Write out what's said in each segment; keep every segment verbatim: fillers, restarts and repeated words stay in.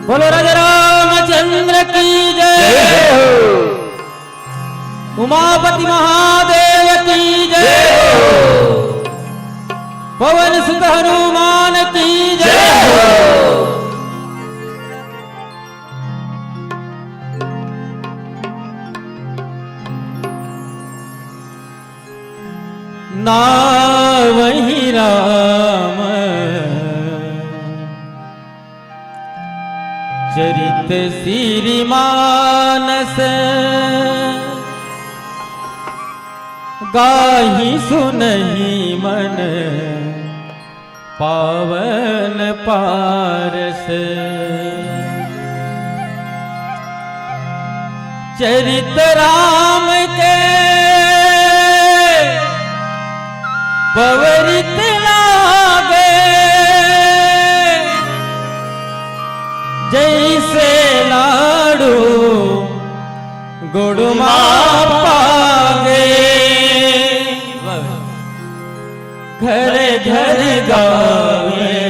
बोलो राजा रामचंद्र की जय। जय हो। उमापति महादेव की जय। जय हो। पवन सुत हनुमान की जय। जय हो। नावहि राम चरित सिरिमानस, गाहि सुनहि मन पावन पारस। चरित राम के पवरित लागे, जइसे लाडू गुड़ मा पागे। घर घर गावे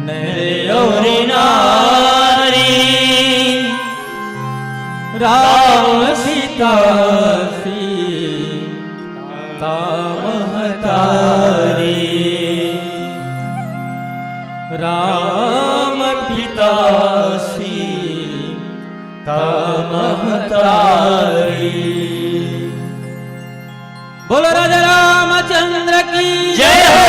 नर और नारी, राम सीता सीता महतारी। राम पिता सीता महतारी। बोलो राजा रामचंद्र की जय हो।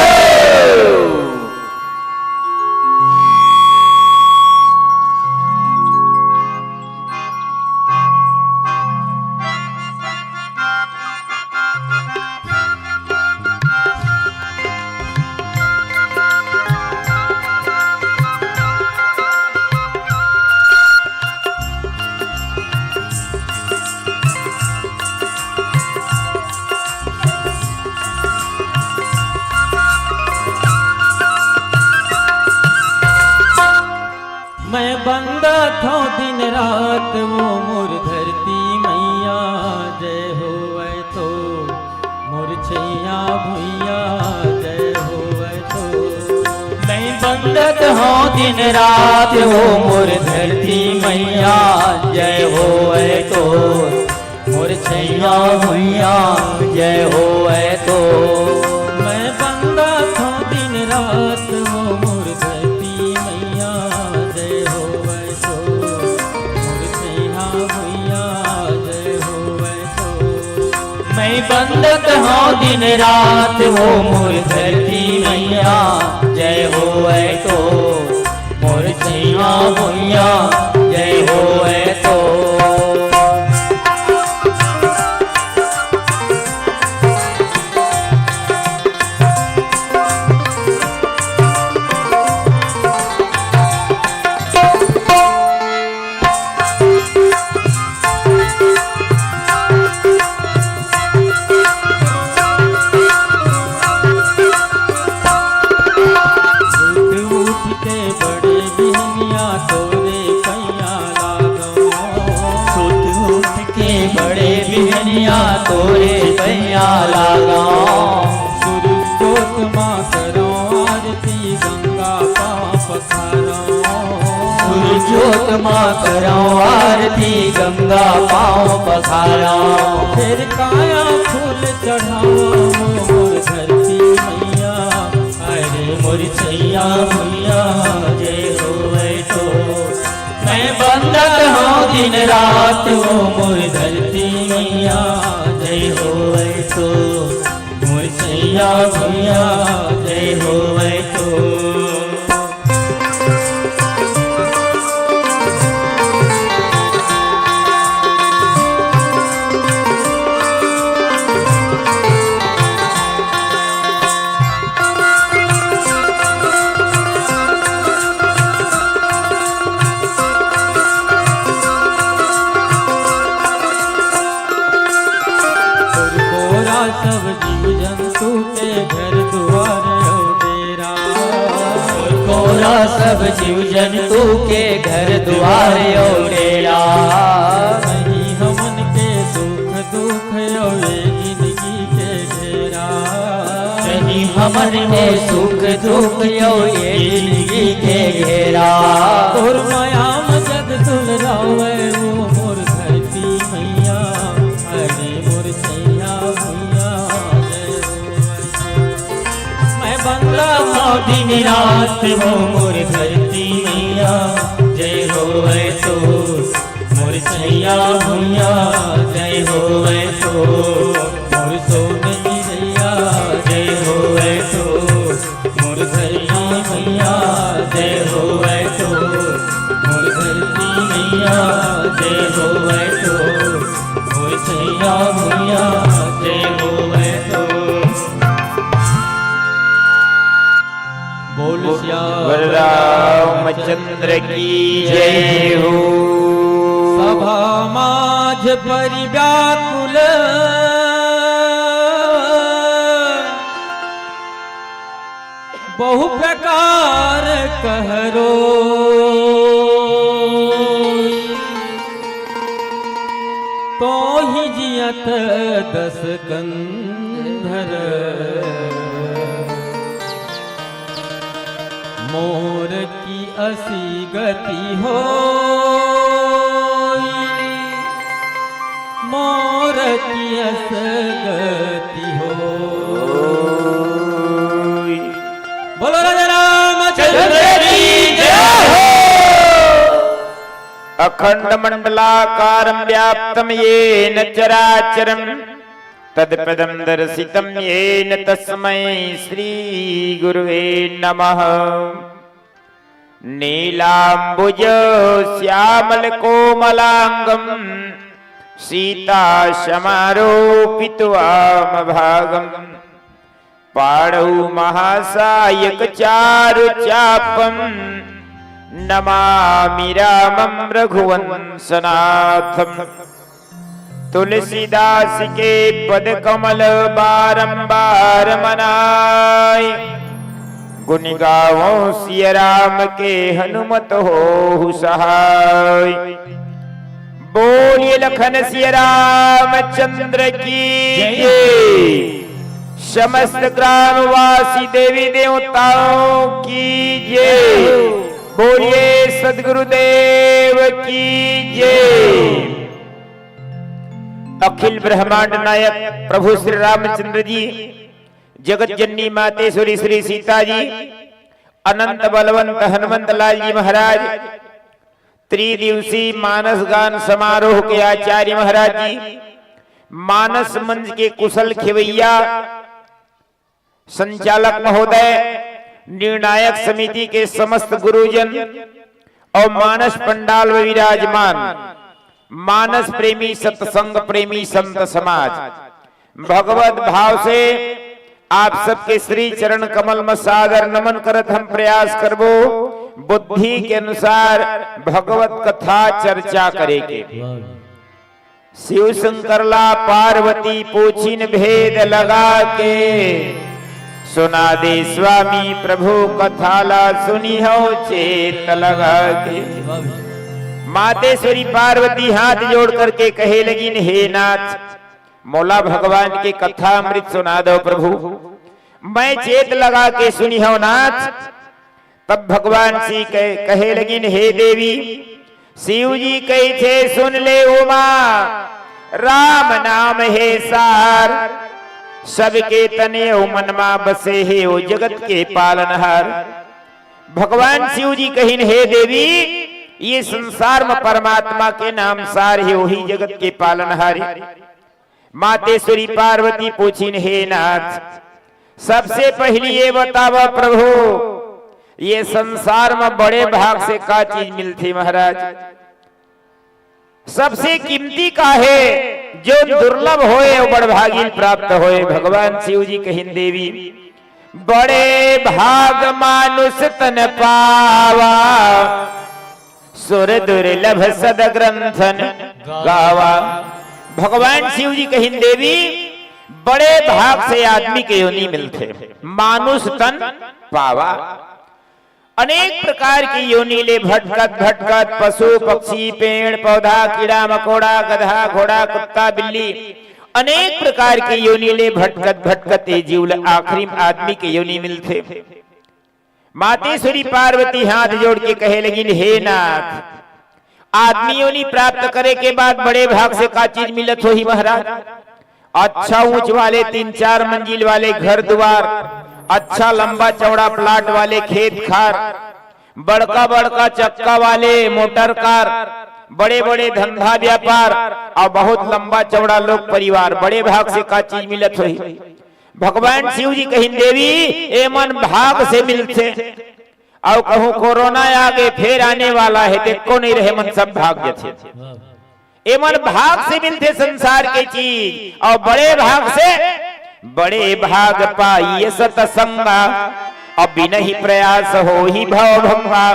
थो दिन रात वो मोर धरती मैया, जय होवै तो मोर छैया भुइया, जय होवै तो। मैं बंदत हूँ दिन रात वो मोर धरती मैया, जय होवै तो मोर छैया भुइया, जय होवै तो। मैं बंदत हूँ दिन रात वो मोर धरती मैया, जय होवै तो मोर छैया भुइया, जय होवै तो। मैं बंदत हूँ दिन रात वो मोर धरती मैया, जय होवै तो मोर छैया भुइया, जय होवै तो। उठ उठ के बड़े बिहनिया तोरे पैया लागो। उठ उठ के बड़े बिहनिया तोरे पैया लागो। सूरज जोत मा करो आरती गंगा पाँव पखारो। सूरज जोत मा करो आरती गंगा पाँव पखारो। फिर काया फूल चढ़ाओ मोर धरती मैया, अरे मोर छैया भुइया, जय होवै तो। मैं बंदत हूँ दिन रात वो मोर धरती मैया, जय होवै तो मोर छैया भुइया, जय होवै तो। कोरा सब जीव जंतु के घर दुआर अउ डेरा। कोरा सब जीव जंतु के घर दुआर अउ डेरा। सही हमन के सुख दुख अउ ये जिंदगी के घेरा। सही हमन के सुख दुख अउ ये जिंदगी के घेरा। तोर मया म जग दुलरावै वो मोर धरती मैया, अरे मोर छैया भुइया, जय होवै तो। मैं बंदत हूँ दिन रात वो मोर धरती मैया, जय होवै तो मोर छैया भुइया, जय होवै तो मोर सोन चिरैया, जय होवै तो मोर धरती मैया, जय होवै तो मोर धरती मैया, जय होवै तो मोर छैया भुइया, जय होवै तो। बोल सियावर रामचंद्र की जय हो। सभा माझ परि व्याकुल बहु प्रकार कह रोई। तोहि जियत दस कंधर मोर की असी गति होई, मोर की अस गति होई। बोलो राजा रामचंद्र की जय हो। अखंड मंडलाकारं व्याप्तं येन चराचरं तत्पदं दर्शितं येन तस्मै श्री गुरुवे नमः। नीलाम्बुज श्यामल कोमलांगं सीता समारोपित वाम भागं पाणौ महासायक चारु चापं नमामि रामं रघुवंशनाथं। तुलसीदास के पद कमल बारंबार मनाय। गुण गावो सिया राम के हनुमत होहु सहाय। बोलिए लखन सिया रामचंद्र की जय। जय। समस्त ग्रामवासी देवी देवताओं की जय। बोलिए सदगुरुदेव की जय। अखिल ब्रह्मांड नायक प्रभु श्री रामचंद्र जी, जगत जननी मातेश्वरी श्री सीता जी, अनंत बलवंत हनुमंत लाल जी महाराज, त्रिदिवसीय मानस गान समारोह के आचार्य महाराज जी, मानस मंच के कुशल खेवैया, संचालक महोदय, निर्णायक समिति के समस्त गुरुजन और मानस पंडाल में विराजमान मानस प्रेमी, सत्संग प्रेमी, संत समाज, भगवत भाव से आप सबके श्री चरण कमल में सादर नमन करत हम प्रयास करबो बुद्धि के अनुसार भगवत कथा चर्चा करे के। शिव शंकर ला पार्वती पूछिन भेद लगा के, सुना दे स्वामी प्रभु कथा ला सुनिहौ चेत लगा के। मातेश्वरी पार्वती हाथ जोड़ करके कहे लगिन, हे नाथ, मोला भगवान के कथा अमृत सुना दो प्रभु, मैं चेत लगा के सुनिहौ नाथ। तब भगवान श्री कहे, कहे लगिन, हे देवी, शिव जी कहिथे सुन ले उमा, राम नाम हे सार, सबके तने अउ मन मा बसे हे ओ जगत के पालनहार। भगवान शिव जी कहिन, हे देवी, ये संसार में परमात्मा के नाम सार हे, वही जगत के पालनहार हे। मातेश्वरी पार्वती पूछिन, हे नाथ, सबसे पहली ये बतावा प्रभु, ये संसार में बड़े भाग से का चीज मिलथे महाराज? सबसे कीमती का हे? जो दुर्लभ होए, वो बड़भागी प्राप्त होए। भगवान शिव जी कहिन, देवी, बड़े भाग मानुष तन पावा, सुर दुर्लभ सद ग्रंथन गावा। भगवान शिव जी कहिन, देवी, बड़े भाग से आदमी के योनि मिलथे, मानुष तन पावा। अनेक प्रकार की योनि ले भटकत भटकत पशु पक्षी, पेड़ पौधा, कीड़ा मकोड़ा, गधा घोड़ा, कुत्ता बिल्ली, अनेक प्रकार की योनि ले भटकत भटकत ये जीव ल आखिरी आदमी के योनि मिलथे। मातेश्वरी पार्वती हाथ जोड़ के कहे लगिन, हे नाथ, आदमी योनि प्राप्त करे के बाद बड़े भाग से का चीज मिलत होही महाराज? अच्छा ऊंच वाले तीन चार मंजिल वाले घर दुआर, अच्छा लंबा चौड़ा प्लाट वाले खेत खार, बड़का बड़का चक्का वाले मोटर कार, बड़े बड़े धंधा व्यापार और बहुत लंबा चौड़ा लोग परिवार, बड़े भाग से का चीज मिलत होही? भगवान शिव जी कहिन, देवी, ए मन भाग से मिलथे। अउ कहूं कोरोना आगे, फेर आने वाला हे, देखो नहीं रहे मन सब भाग जथे। ए मन भाग से मिलथे संसार के चीज, अउ बड़े भाग से, बड़े भाग पाई सतसंगा, अउ बिनहि प्रयास होही भव भंगा।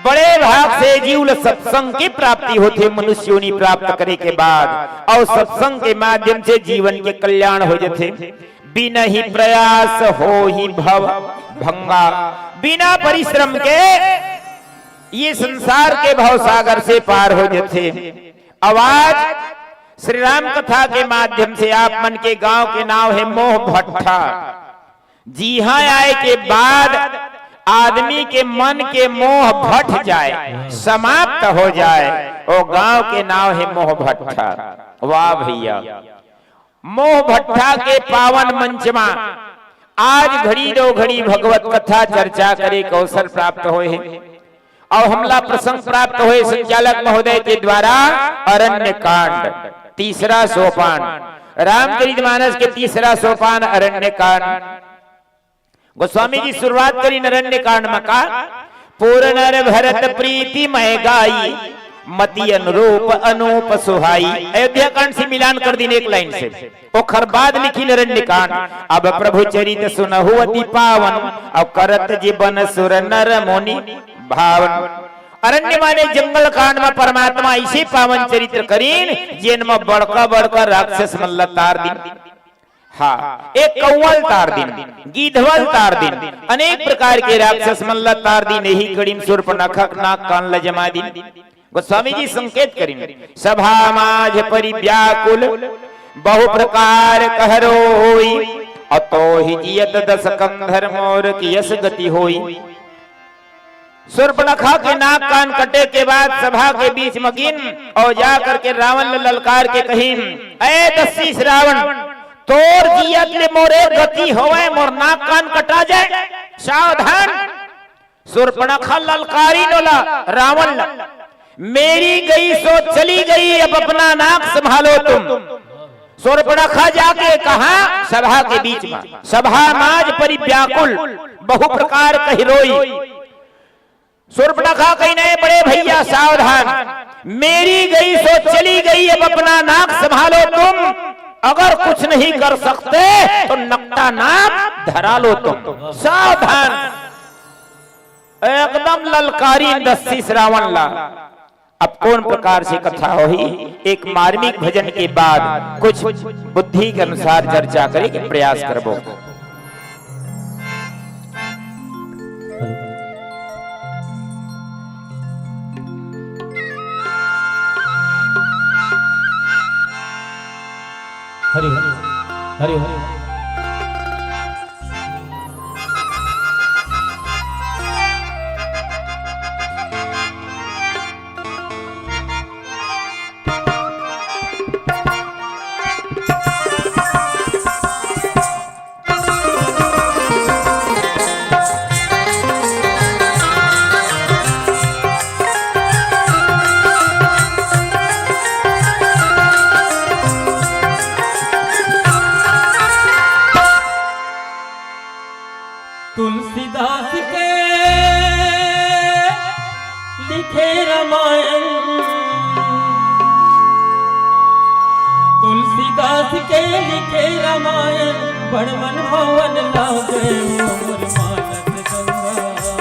बड़े भाग से जीव ल सत्संग के प्राप्ति होथे, मनुष्य योनि प्राप्त करे के बाद, अउ सत्संग के माध्यम से जीवन के कल्याण हो जथे। बिनहि प्रयास होही भव भंगा, बिना परिश्रम के ये संसार के भव सागर से पार हो जथे। अउ आज श्री राम कथा के माध्यम से आप मन के गांव के नाव हे मोह भट्ठा। जिहां आए के बाद आदमी के मन के मोह भट जाए, समाप्त हो जाए, ओ गांव के नाव हे मोह भट्ठा। वाह भैया, मोह भट्ठा के पावन मंच मा आज घड़ी दो घड़ी भगवत कथा चर्चा करे के अवसर प्राप्त होए हे। अउ हमला प्रसंग प्राप्त होए संचालक महोदय के द्वारा अरण्य कांड तीसरा सोपान, रामचरितमानस के तीसरा सोपान अरण्य कांड। गोस्वामी जी शुरुआत करिन अरण्य कांड मा का, पूर नर भरत प्रीति मय गाई, मति अनुरूप अनूप सुहाई। अयोध्या कांड से मिलान कर दिन एक लाइन से। ओखर बाद लिखिन अरण्य कांड, अब प्रभु चरित सुनहु अति पावन, अउ करत जीवन सुर नर मुनि भावन। अरण्य माने जंगल कांड मा परमात्मा ऐसे पावन चरित्र करिन, जेन मा बड़का बड़का राक्षस मन ल तार दिन। हाँ, एक कौवल तार दिन, गीधवल तार दिन, अनेक प्रकार के राक्षस मन ला तार दिन, यही कड़ी म सूर्पनखा के नाक कान ला जमा दिन। गोस्वामी जी संकेत करिन, सभा माझ परि व्याकुल, बहु प्रकार कहि रोई, अतो ही जियत दस कंधर मोर की यस गति होई। सूर्पनखा के नाक कान कटे के बाद सभा के बीच म गिन अउ जा करके रावण ल ललकार के कहिन, "ए दसशीश रावण, तोर जियत ले मोर एक गति होवय, मोर नाक कान कटा जाय, सावधान।" सूर्पनखा ललकारिन ओला, रावण ल, "मेरी गई सो चली गई, अब अपना नाक संभालो तुम।" सूर्पनखा जाके कहा सभा के बीच म, सभा माझ परि व्याकुल, बहु प्रकार कहि रोई। सूर्पनखा कहिन, "ए बड़े भैया सावधान, मेरी गई सो चली गई, अब अपना नाक संभालो तुम, अगर कुछ नहीं कर सकते तो नकटा नाक धरा लो तुम, सावधान।" एकदम ललकारिन दसशीश रावण ला। अब कौन प्रकार से कथा होही, एक मार्मिक भजन के बाद कुछ बुद्धि के अनुसार चर्चा करे के प्रयास करबो। हरि ओम, हरि ओम। तुलसीदास के लिखे रामायण, तुलसीदास के लिखे रामायण, बड़ मन भावन लागे मोर मानस गंगा।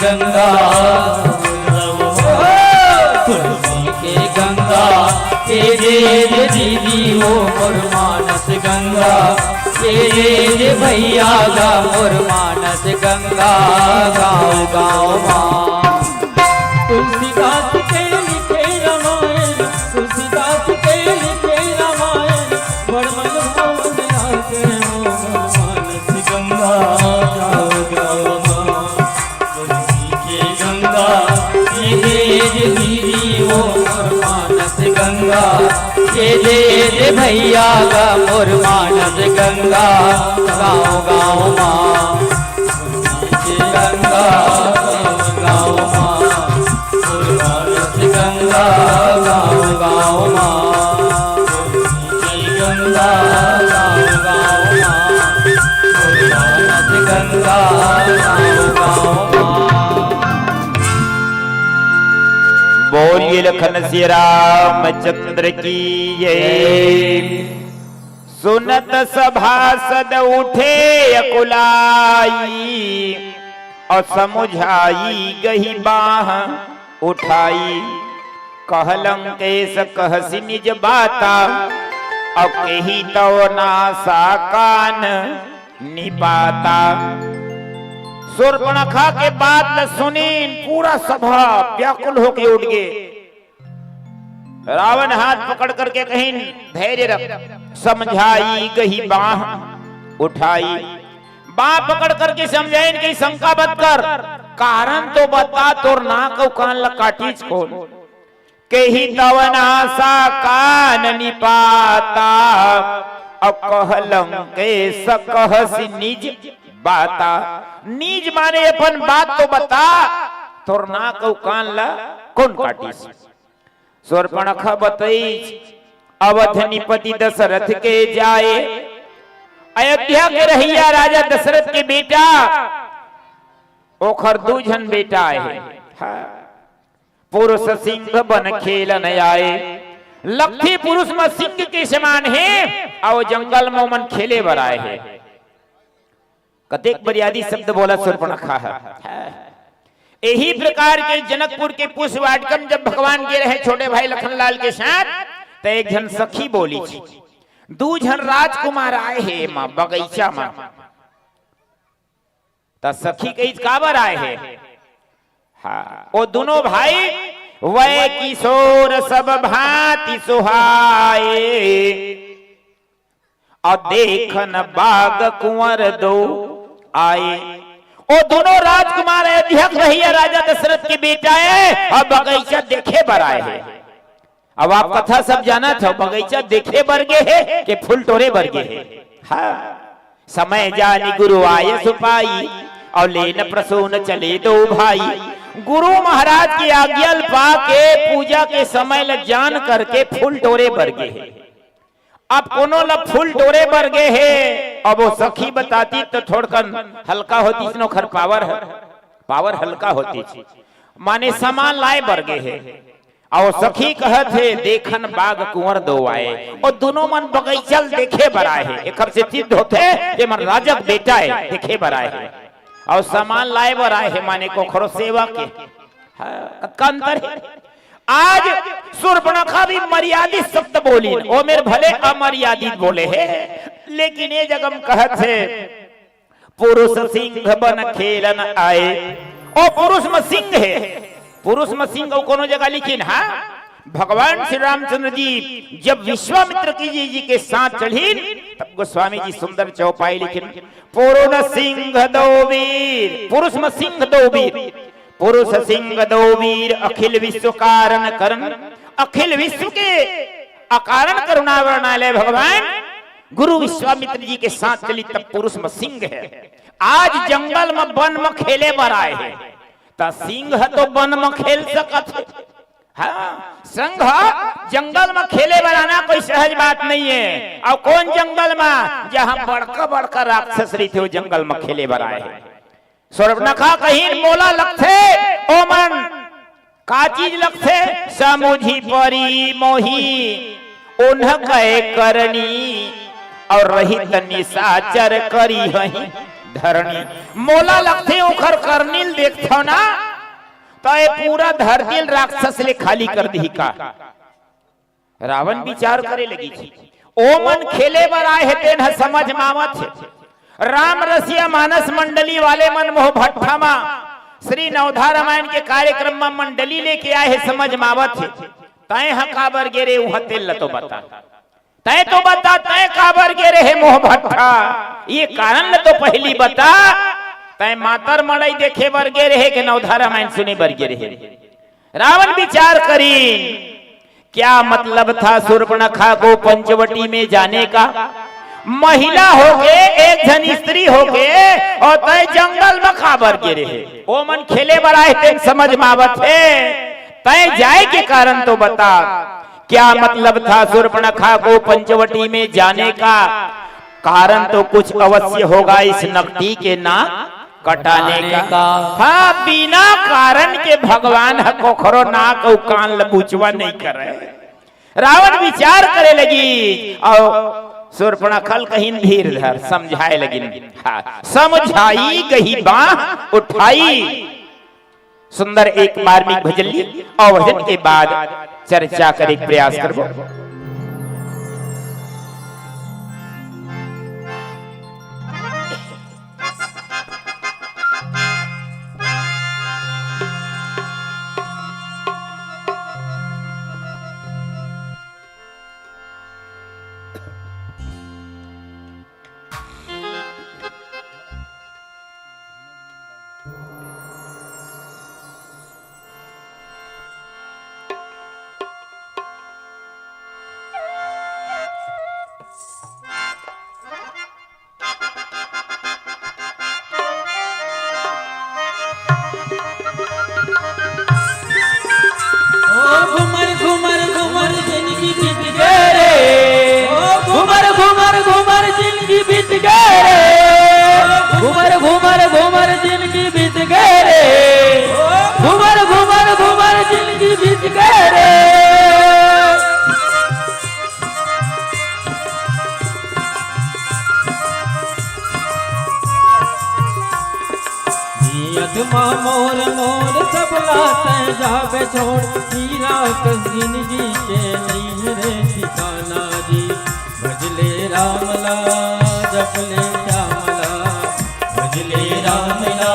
गंगा, तुलसी के गंगा, के दे दे दीदी वो मोर मानस गंगा, के दे दे भैया गा मोर मानस गंगा, गाँव गाँव मा। तुलसीदास के लिखे रामायण, तुलसीदास के लिखे रामायण, बड़ मन भावन लागे मोर मानस गंगा, गाँव गाँव मा। तुलसी के गंगा, ये दे दे दीदी वो मोर मानस गंगा, ये दे दे भैया गा मोर मानस गंगा, गाँव गाँव मा। तुलसी के गंगा, गाँव गाँव मा। मोर मानस गंगा, गाँव गाँव मा। गंगा गाँव गाँव मा, गंगा गाँव गाँव मा। बोलिए लखन सिया रामचंद्र की जय। सुनत सभासद उठे अकुलाई, अउ समुझाई गही बाँह उठाई। कहलंग केस कहसि निज बाता, अउ केहि तव नासा कान निपाता। सूर्पणखा के बात ल सुनिन, पूरा सभा व्याकुल होके उठ गे। रावण हाथ पकड़ करके कहिन, "धैर्य रख।" समझाई गही बाँह उठाई, बाँह पकड़ करके समझाइन कि शंका मत कर, कारण तो बता, तोर नाक अउ कान ल काटिस कोन। केहि तव नासा कान निपाता, अउ कहलंग केस कहसि निज बाता। निज माने अपन बात तो बता, तोर नाक अउ कान ल कोन काटिस? सूर्पणखा बतइस, अवध निपति दशरथ के जाए, अयोध्या के रहइया राजा दशरथ के बेटा, ओखर दू झन बेटा हे। हाँ। पुरुष सिंह बन खेलन आए, लखथे पुरुष म सिंह के समान हे, अउ जंगल म ओमन खेले बर आए हे। कतेक मर्यादित शब्द बोला सूर्पणखा ह। यही प्रकार के जनकपुर के पुष्प वाटिका म जब भगवान गे रहे छोटे भाई लखनलाल के साथ, त एक झन सखी बोलिस, दू झन राजकुमार आए हे माँ बगीचा म। त सखी कहिस, "काबर आए हे?" हाँ, ओ दुनों भाई, "वै किशोर सब भांति सुहाए, अउ देखन बाग कुंवर दो आए।" ओ दुनों राजकुमार अयोध्या के रहइया राजा दशरथ के बेटा हे, अउ बगीचा देखे बर आए हे। अब आप कथा सब जानत हव, बगीचा देखे बर गे हे के फूल टोरे बर गे हे? हाँ, समय जानि गुरु आय सुपाई, अउ लेन प्रसून चले दो भाई। गुरु महाराज के आज्ञा ल पाके पूजा के समय ल जान करके फूल टोरे बर गे हे। अब कोनो ल फूल टोरे बर गे हे, अब ओ सखी बतातिस त थोड़कन हल्का होतिस, ओखर पावर ह, पावर हल्का होतिस, माने सामान लाए बर गे हे। अउ सखी कहत हे, "देखन बाग कुंवर दो आए।" ओ दुनों मन बगीचा ल देखे बर आए हे। एखर से सिद्ध होथे, ये मन राजा के बेटा हे, देखे बर आए हे। अउ सामान लाए बर आए हे, माने कोखरो सेवा के। हाँ, कतका अंतर हे। आज सूर्पणखा भी मर्यादित शब्द बोलिन, ओ मेर भले अमर्यादित बोले हे, लेकिन ये जगह म कहत हे, पुरुष सिंह बन खेलन आए। ओ पुरुष म सिंह हे, पुरुष म सिंह अउ कोनो जगह लिखिन, हाँ? भगवान श्री रामचंद्र जी जब विश्वामित्र की जी, जी के साथ चढ़िन, तब गोस्वामी जी सुंदर चौपाई लिखिन, पुरुष सिंह दो वीर, पुरुष म सिंह दो वीर, पुरुष सिंह दो वीर अखिल विश्व कारण करन, अखिल विश्व के अकारण करुणा वरणालय भगवान गुरु विश्वामित्र जी के साथ चली, तब पुरुष म सिंह हे। आज जंगल म वन म खेले बर आए हे, त सिंह तो वन म खेल सकत हे। हाँ, सिंह जंगल म खेले बर आना कोई सहज बात नहीं हे। अउ कोन जंगल म? जहाँ बड़का बड़का राक्षस रहिथे, ओ जंगल म खेले बर आए हे। सूर्पणखा कहिन, मोला लगथे, ओमन का चीज लगथे? समुझी परी मोही, उन्ह कहे करनी, अउ रहित निशाचर करी हही धरनी। मोला लगथे ओखर करनी ल देखथव ना, त ए पूरा धरती ल राक्षस ले खाली कर दिही का। रावण विचार करे लगिस, ओ मन खेले बर आए हे, तेन ह समझ म आवत हे। राम रसिया मानस मंडली वाले मन मोह भट्ठा म श्री नवधा रामायण के कार्यक्रम म मंडली लेके आए हे, समझ म आवत हे। तैं ह काबर गे रे, उहाँ तेल ल तो बता। तैं तो बता, तैं काबर गे रहे मोह भट्ठा, ये कारण ल तो पहिली बता। तैं मातर मड़ई देखे बर गे रहे के नवधा रामायण सुने बर गे रहे? रावण विचार करिन, क्या मतलब था शूर्पणखा को पंचवटी में जाने का? महिला होके, एक झन स्त्री होके, अउ तैं जंगल म काबर गे रहे? ओ मन खेले बर आए, तेन समझ म आवत हे। तैं जाए के कारण तो बता। क्या मतलब था शूर्पणखा को पंचवटी में जाने का? कारण तो कुछ अवश्य होगा इस नकटी के नाक कटाने का। हाँ, बिना कारण के भगवान ह कोखरो नाक अउ कान ल बुचवा नइ करे। रावण विचार करे लगिस अउ शूर्पणखा ल कहिन, धीर धर, समझाए लगिन। हाँ, समझाई गही बाँह उठाई। सुंदर एक मार्मिक भजन ली अउ भजन के बाद चर्चा करे के प्रयास करबो। ओ घुमर, घुमर, घुमर जिनगी बीत गे रे। ओ घुमर, घुमर, घुमर जिनगी बीत गे रे। घुमर, घुमर, घुमर जिनगी बीत गे रे। घुमर, घुमर, घुमर जिनगी बीत गे रे। नियत मा मोर, मोर सब ला तैं जाबे छोड़, हीरा कस जिनगी के नइ रे ठिकाना जी। भजले राम ला, जपले श्याम ला, भजले राम ला,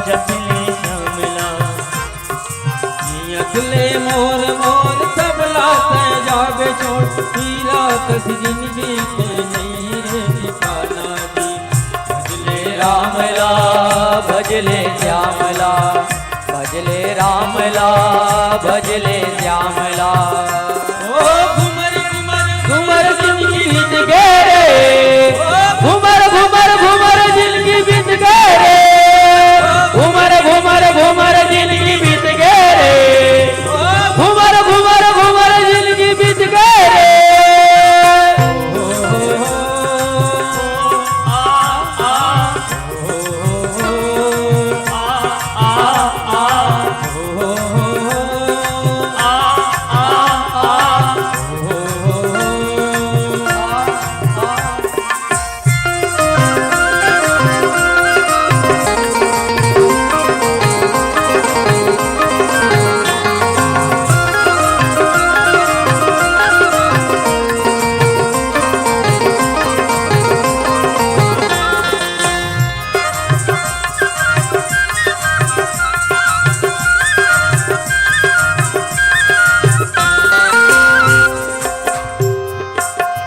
जपले श्याम ला। नियत ले मोर, मोर सब ला तैं जाबे छोड़, हीरा कस जिनगी के नइ रे ठिकाना जी। भजले राम ला, भजले श्याम ला, भजले राम ला, भजले श्याम ला। ओ घुमर, घुमर, घुमर जिनगी बीत गे रे। घुमर, घुमर, घुमर जिनगी बीत गे रे। घुमर, घुमर, घुमर जिनगी बीत गे रे। घुमर, घुमर, घुमर जिनगी बीत गे रे।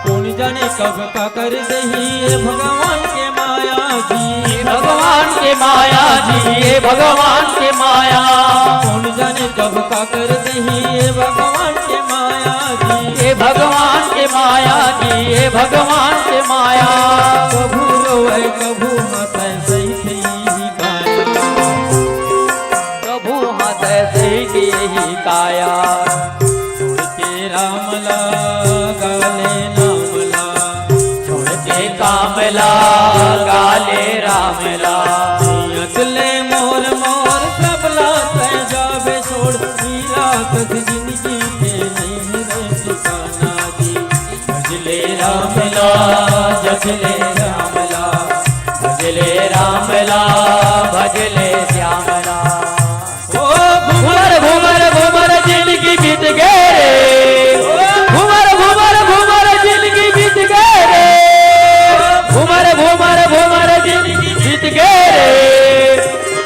कोन जाने कब काकर देही ए भगवान के माया जी। ए भगवान के माया जी, ए भगवान के माया। कोन जाने कब काकर देही ए भगवान के माया जी। ए भगवान के माया जी, ए भगवान के माया। कभू रोवे, कभू हंसे, सही थी ही काया। कभू हंसे, सही थी ही काया। छोड़ के राम ला, गाले नाम ला। छोड़ के काम ला, गाले राम ला। नियत ले मोर, मोर सब ला तैं जाबे छोड़, हीरा कस जिनगी के नइ रे ठिकाना जी। भजले राम ला, जपले राम ला, भजले ले राम ला, भज ले श्याम ला। ओ घूमर, घूमर, घूमर जिनगी बीत गे रे। घूमर, घूमर, घूमर जिनगी बीत गे रे। घूमर, घूमर, घूमर जिनगी बीत गे रे।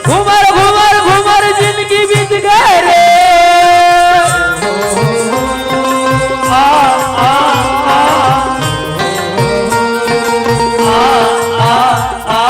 घूमर, घूमर, घूमर जिनगी बीत गे रे। आ, आ, आ। आ, आ, आ।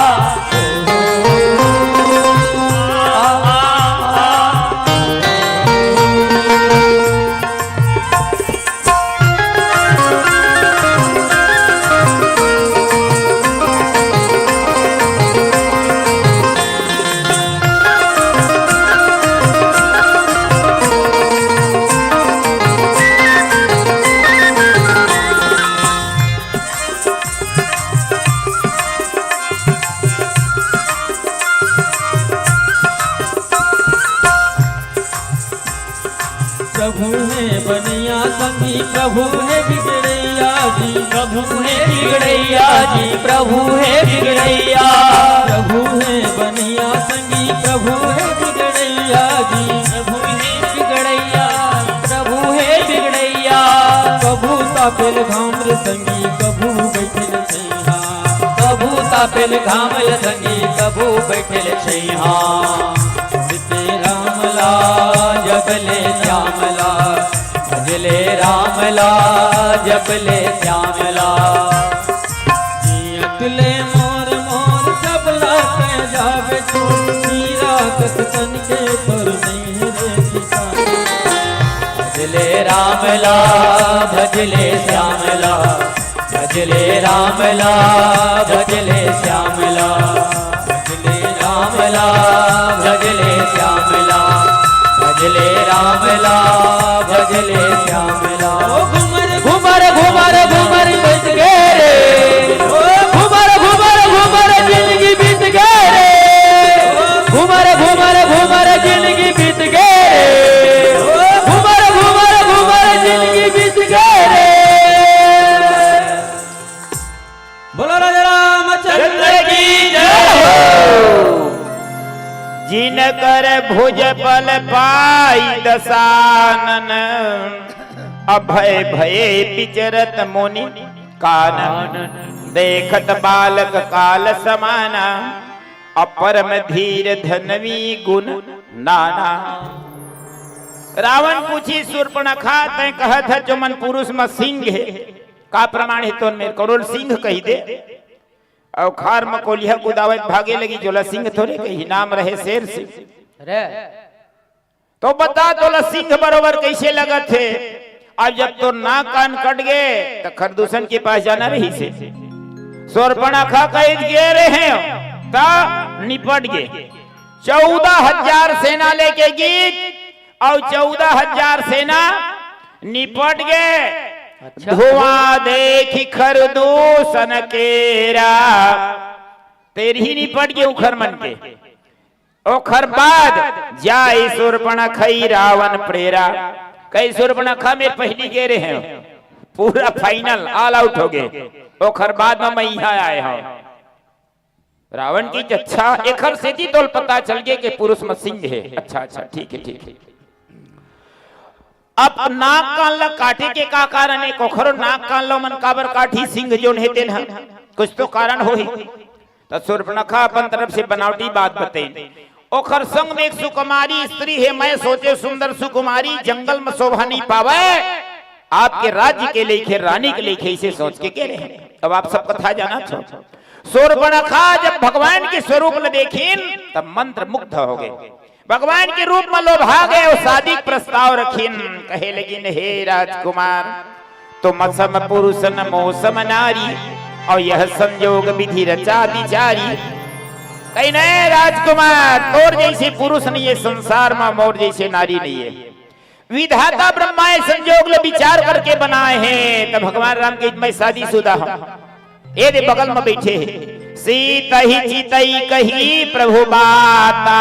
प्रभु हे बनैया संगी, प्रभु हे बिगड़ैया जी। प्रभु हे बिगड़ैया जी, प्रभु हे बिगड़ैया। प्रभु हे बनैया संगी, प्रभु हे बिगड़ैया जी। प्रभु हे बिगड़ैया, प्रभु हे बिगड़ैया। कभू तापेल घाम रे संगी, कभू बैठेल छैहा। कभू तापेल घाम रे संगी, कभू बैठेल छैहा। के राम ला, जप ले श्याम ला, भज ले राम ला, जप ले श्याम ला। जियत ले मोर, मोर सब ला कह जावे तू, हीरा कस तन के पर नहीं रे ठिकाना। भज ले राम ला, भज ले श्याम ला, भज ले राम ला, भज ले श्याम ला। भज ले राम ला, भज ले श्याम ला। भज ले राम ला, भज ले श्याम ला। ओ घूमर, घूमर, घूमर, घूमर बीत गे रे। ओ घूमर, घूमर, घूमर जिनगी बीत गे रे। घूमर, घूमर, घूमर जिनगी बीत गे रे। ओ घूमर, घूमर, घूमर जिनगी बीत गे रे। बोलो राजा रामचंद्र की जय हो। जिनकर भुज बल पाई दसानन, अभय भये विचरत मुनि कानन। देखत बालक काल समाना, अपरम धीर धनवी गुण नाना। रावण पूछी सूर्पणखा, तैं कहत ह जो मन पुरुष म सिंह हे, का प्रमाण हे तोन मेर करोल सिंह कहि दे। अउ खार म कोलिहा कुदावत भागे लगी, जोला सिंह थोरे कही, नाम रहे शेर सिंह। अरे तो बता तोला सिंह बरोबर कइसे लगत हे? अब जब तोर नाक कान कट गे त खरदूषण के पास जाना रहिसे। सूर्पणखा कहि गे रहे त निपट गे। चौदह हजार सेना लेके गीस अउ चौदह हजार सेना निपट गे। अच्छा। धुआं देखि खरदूषण केरा, तेरही निपट गे उखर मन के। ओखर बाद जाय सूर्पणखई रावण प्रेरा। कहि सूर्पणखा मेर पहिली गे रहे हो, पूरा final all out हो गे। ओखर बाद म मैं इहाँ आय हव। रावण कहिस अच्छा, एखर सेती तोल पता चल गे के पुरुष म सिंह हे। अच्छा, अच्छा, ठीक हे, ठीक हे। अब नाक कान ल काटे के का कारण हे? कोखरो नाक कान ल मन काबर काटही? सिंह जोन हे तेन ह, कुछ तो कारण होही। त सूर्पणखा अपन तरफ से बनावटी बात बतइन। ओखर संग में एक सुकुमारी स्त्री हे। मैं सोचे सुंदर सुकुमारी जंगल म शोभा नहीं पावे, आपके राज्य के लेखे, रानी के लेखे, इसे सोच के गे रहे। अब आप सब कथा जानत हो। सूर्पणखा जब भगवान के स्वरूप ल देखिन तब मंत्र मुग्ध हो गे। भगवान के रूप म लोभा गे अउ शादी के प्रस्ताव रखिन। कहे लगिन, हे राजकुमार, तुम सम पुरुष न मो सम नारी, अउ यह संजोग विधि रचा विचारी। कहिन, हे राजकुमार, तोर जइसे पुरुष नइ हे संसार म, मोर जइसे नारी नइ हे। विधाता ब्रह्मा ए संजोग ल विचार करके बनाए हे। त भगवान राम कहिस मैं शादीशुदा हंव। ए दे बगल म बइठे हे। सीतहि चितहि कही प्रभु बाता।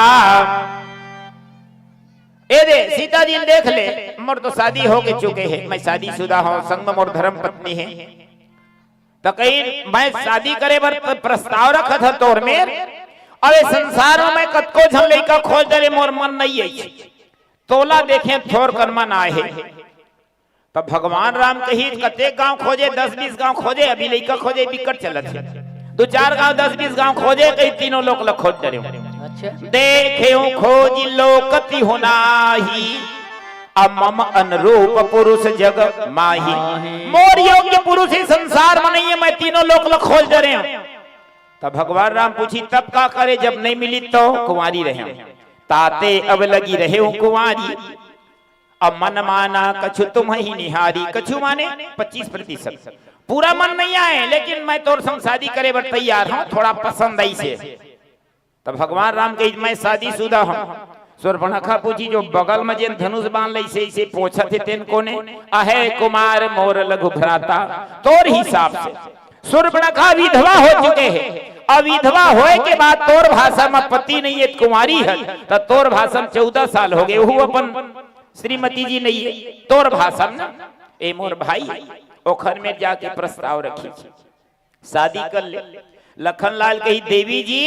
ए दे सीता जी ल देख ले, मोर तो शादी हो के चुके हे, मैं शादीशुदा हंव, संग म मोर धर्म पत्नी हे। त कही, मैं शादी करे बर त प्रस्ताव रखत हंव तोर मेर। अब ए संसार म मैं कतको झन लइका खोज डरेंव, मोर मन नइ आइस। तोला देखेंव थोरकन मन आए हे। त भगवान राम कही, कतेक गांव खोजे, दस बीस गांव खोजे, अभी लइका खोजे बिकट चलत हे। दू चार गांव, दस बीस गांव खोजे, कही तीनों लोक ल खोज डरेंव। अच्छा। देखेंव खोजि लोक तिहुँ नाही, अब मम अनुरूप पुरुष जग माही। माही। मोर योग्य पुरुष ए संसार म नइ हे, मैं तीनों लोक ल खोज डरेंव। त भगवान राम पूछही, तब का करें, जब नइ मिलिस त कुंवारी रहेंव। ताते अब लगी रहेंव कुंवारी, अब मन माना कछु तुम्हहि निहारी। कछु माने पच्चीस प्रतिशत। पूरा मन नइ आए, लेकिन मैं तोर संग शादी करे बर तैयार हंव, थोड़ा पसंद आइस हे। त भगवान राम कही, मैं शादीशुदा हंव। शूर्पणखा पूछही, जो बगल म जेन धनुष बाण लइसे अइसे पोंछत हे, तेन कोन ए? अहे कुमार मोर लघु भ्राता। तोर हिसाब से शूर्पणखा विधवा हो चुके हे। अब विधवा होए के बाद तोर भाषा म पति नइ हे, कुंवारी हे, त तोर भाषा म चौदह साल होगे, ओहू अपन श्रीमती जी नइ हे, तोर भाषा म न। ए मोर भाई, ओखर मेर जाके प्रस्ताव रखही, शादी कर ले। लखनलाल कही, देवी जी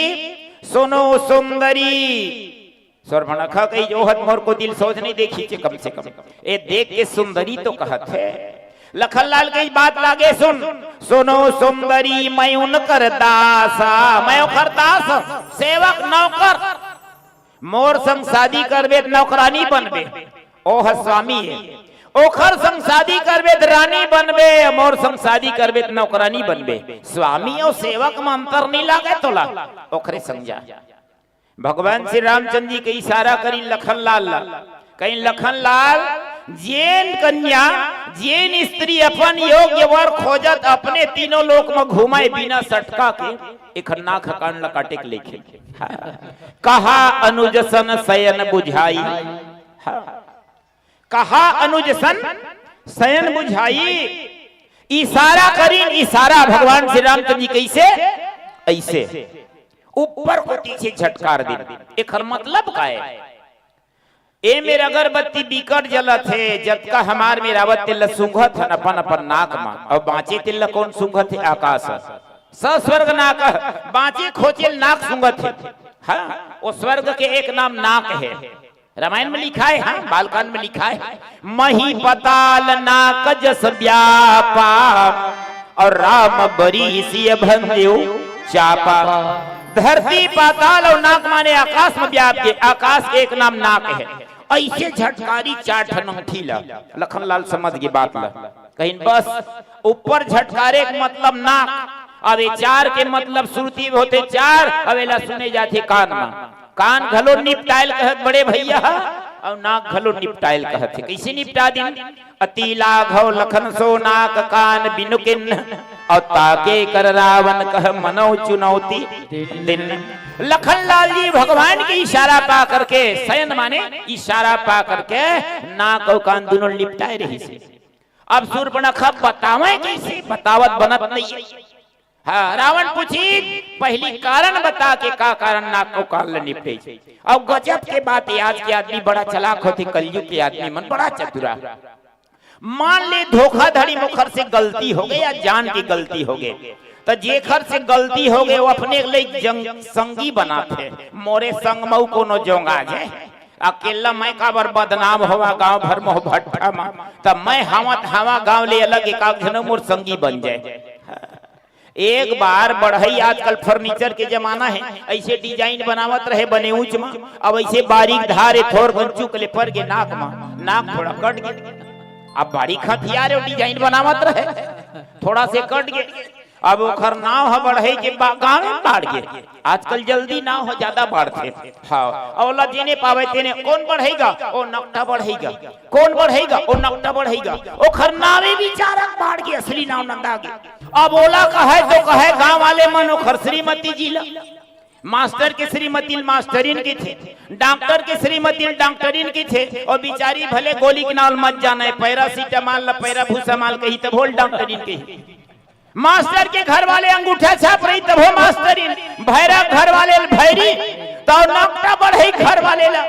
सुनो सुंदरी। शूर्पणखा कही, जो हद मोर कोति ल सोझ नइ देखिस हे, कम से कम ए देख के सुंदरी तो कहत हे। लखनलाल कही, बात लागे सुन। सुनो सुंदरी मैं उनकर दास, मैं ओखर दास, सेवक, नौकर। मोर संग शादी करबे त नौकरानी बनबे, ओह स्वामी हे। ओखर संग शादी करबे त रानी बनबे, मोर संग शादी करबे त नौकरानी बनबे। स्वामी अउ सेवक म अंतर नइ लागे तोला, ओखरे संग जा। भगवान श्री रामचंद्र जी के इशारा करिन लखनलाल ला, कहिन, लखनलाल, जेन कन्या, जेन स्त्री अपन योग्य वर खोजत अपने तीनों लोक म घूमे बिना सटका के, एखर नाक कान ल काटे के लेखे। कहा अनुज सन सयन बुझाई। हाँ। कहा अनुज सन सयन बुझाई। इशारा करिन, इशारा भगवान श्री रामचंद्र जी कइसे? अइसे। ऊपर कोति से झटकार दिन। एखर मतलब का हे? ए मेर अगरबत्ती बिकट जलत हे, जतका हमार मेर आवत तेला सूंघत हन अपन अपन नाक म, अउ बांचे तेला कोन सूंघत हे? आकाश। स स्वर्ग नाक, बांचे खोचेल नाक सूंघत हे। हाँ, ओ स्वर्ग के एक नाम नाक हे। रामायण म लिखाय हे, हाँ, बालकांड म लिखाय हे, मही पताल नाक जस व्यापा, अउ राम बरी सिय भंजेउ चापा। धरती पाताल अउ नाक माने आकाश म व्याप गे, आकाश के एक नाम नाक हे। अइसे झटकारी चार ठन अंगठी ला, लखनलाल समझ गे बात ला। कहिन बस, ऊपर झटकारे के मतलब नाक, अब ए चार के मतलब सुरती होथे चार, अब एला सुने जाथे कान म। कान घलो निपटायल कहत बड़े भइया ह, अउ नाक घलो निपटायल कहत हे। कइसे निपटा दिन? अति लाघव लखन सो नाक कान बिनु किन्ह, अउ ताके कर रावण कह मनौ चुनौती दिन। लखनलाल जी भगवान के इशारा पा करके, सयन माने इशारा पा करके, नाक अउ कान दुनों निपटाय रहिस हे। अब सूर्पणखा बतावय कइसे, बतावत बनत नइ हे। हाँ, रावण पूछही, पहिली कारण बता के का कारण नाक अउ कान ल निपटे। अउ गजब के बात हे, आज के आदमी बड़ा चलाक होथे, कलयुग के आदमी मन बड़ा चतुरा। मान ले धोखाधड़ी म ओखर से गलती होगे या जान के गलती होगे, त जेखर से गलती होगे, ओ अपने ल जंग, संगी बनाथे। मोरे संग म अउ कोनो जोंगा जाय, अकेल्ला मैं काबर बदनाम होवंव गांव भर म भट्ठा म, त मैं हवंव त हवंव गांव ले अलग एकाक झन मोर संगी बन जाय। एक बार बढ़ई, आजकल फर्नीचर के जमाना हे, अइसे डिजाइन बनावत रहे बने ऊंच म, अब अइसे बारीक धार ए, थोरकन चूक ले पर गे नाक म, नाक थोड़ा कट गे। अब बारीक हथियार ए, डिजाइन बनावत रहे, थोड़ा से कट गे। अब ओखर नाव ह बढ़ई के बा-, गाँव म बाढ़ गे। आजकल जल्दी नाव ह जादा बाढ़थे। हाँ, अउ ओला जेने पावय तेने, कोन बढ़ई गा? ओ नकटा बढ़ई गा। कोन बढ़ई गा? ओ नकटा बढ़ई गा। ओखर नावे बिचारा बाढ़ गे, असली नाव नंदा गे। अब ओला कहय तो कहय गाँव वाले मन ओखर श्रीमती जी ला। मास्टर के श्रीमती ल मास्टरिन कहिथे, डॉक्टर के श्रीमती ल डॉक्टरिन कहिथे, अउ बिचारी भले गोली के नाव ल मत जानय, पैरासिटामॉल ल पैराभूसामॉल कही तभो ल डॉक्टरिन कही। मास्टर के घर वाले अंगूठा छाप रही तभो मास्टरिन, भैरा घर वाले ल भैरी, तउ नकटा बढ़ई घर वाले ला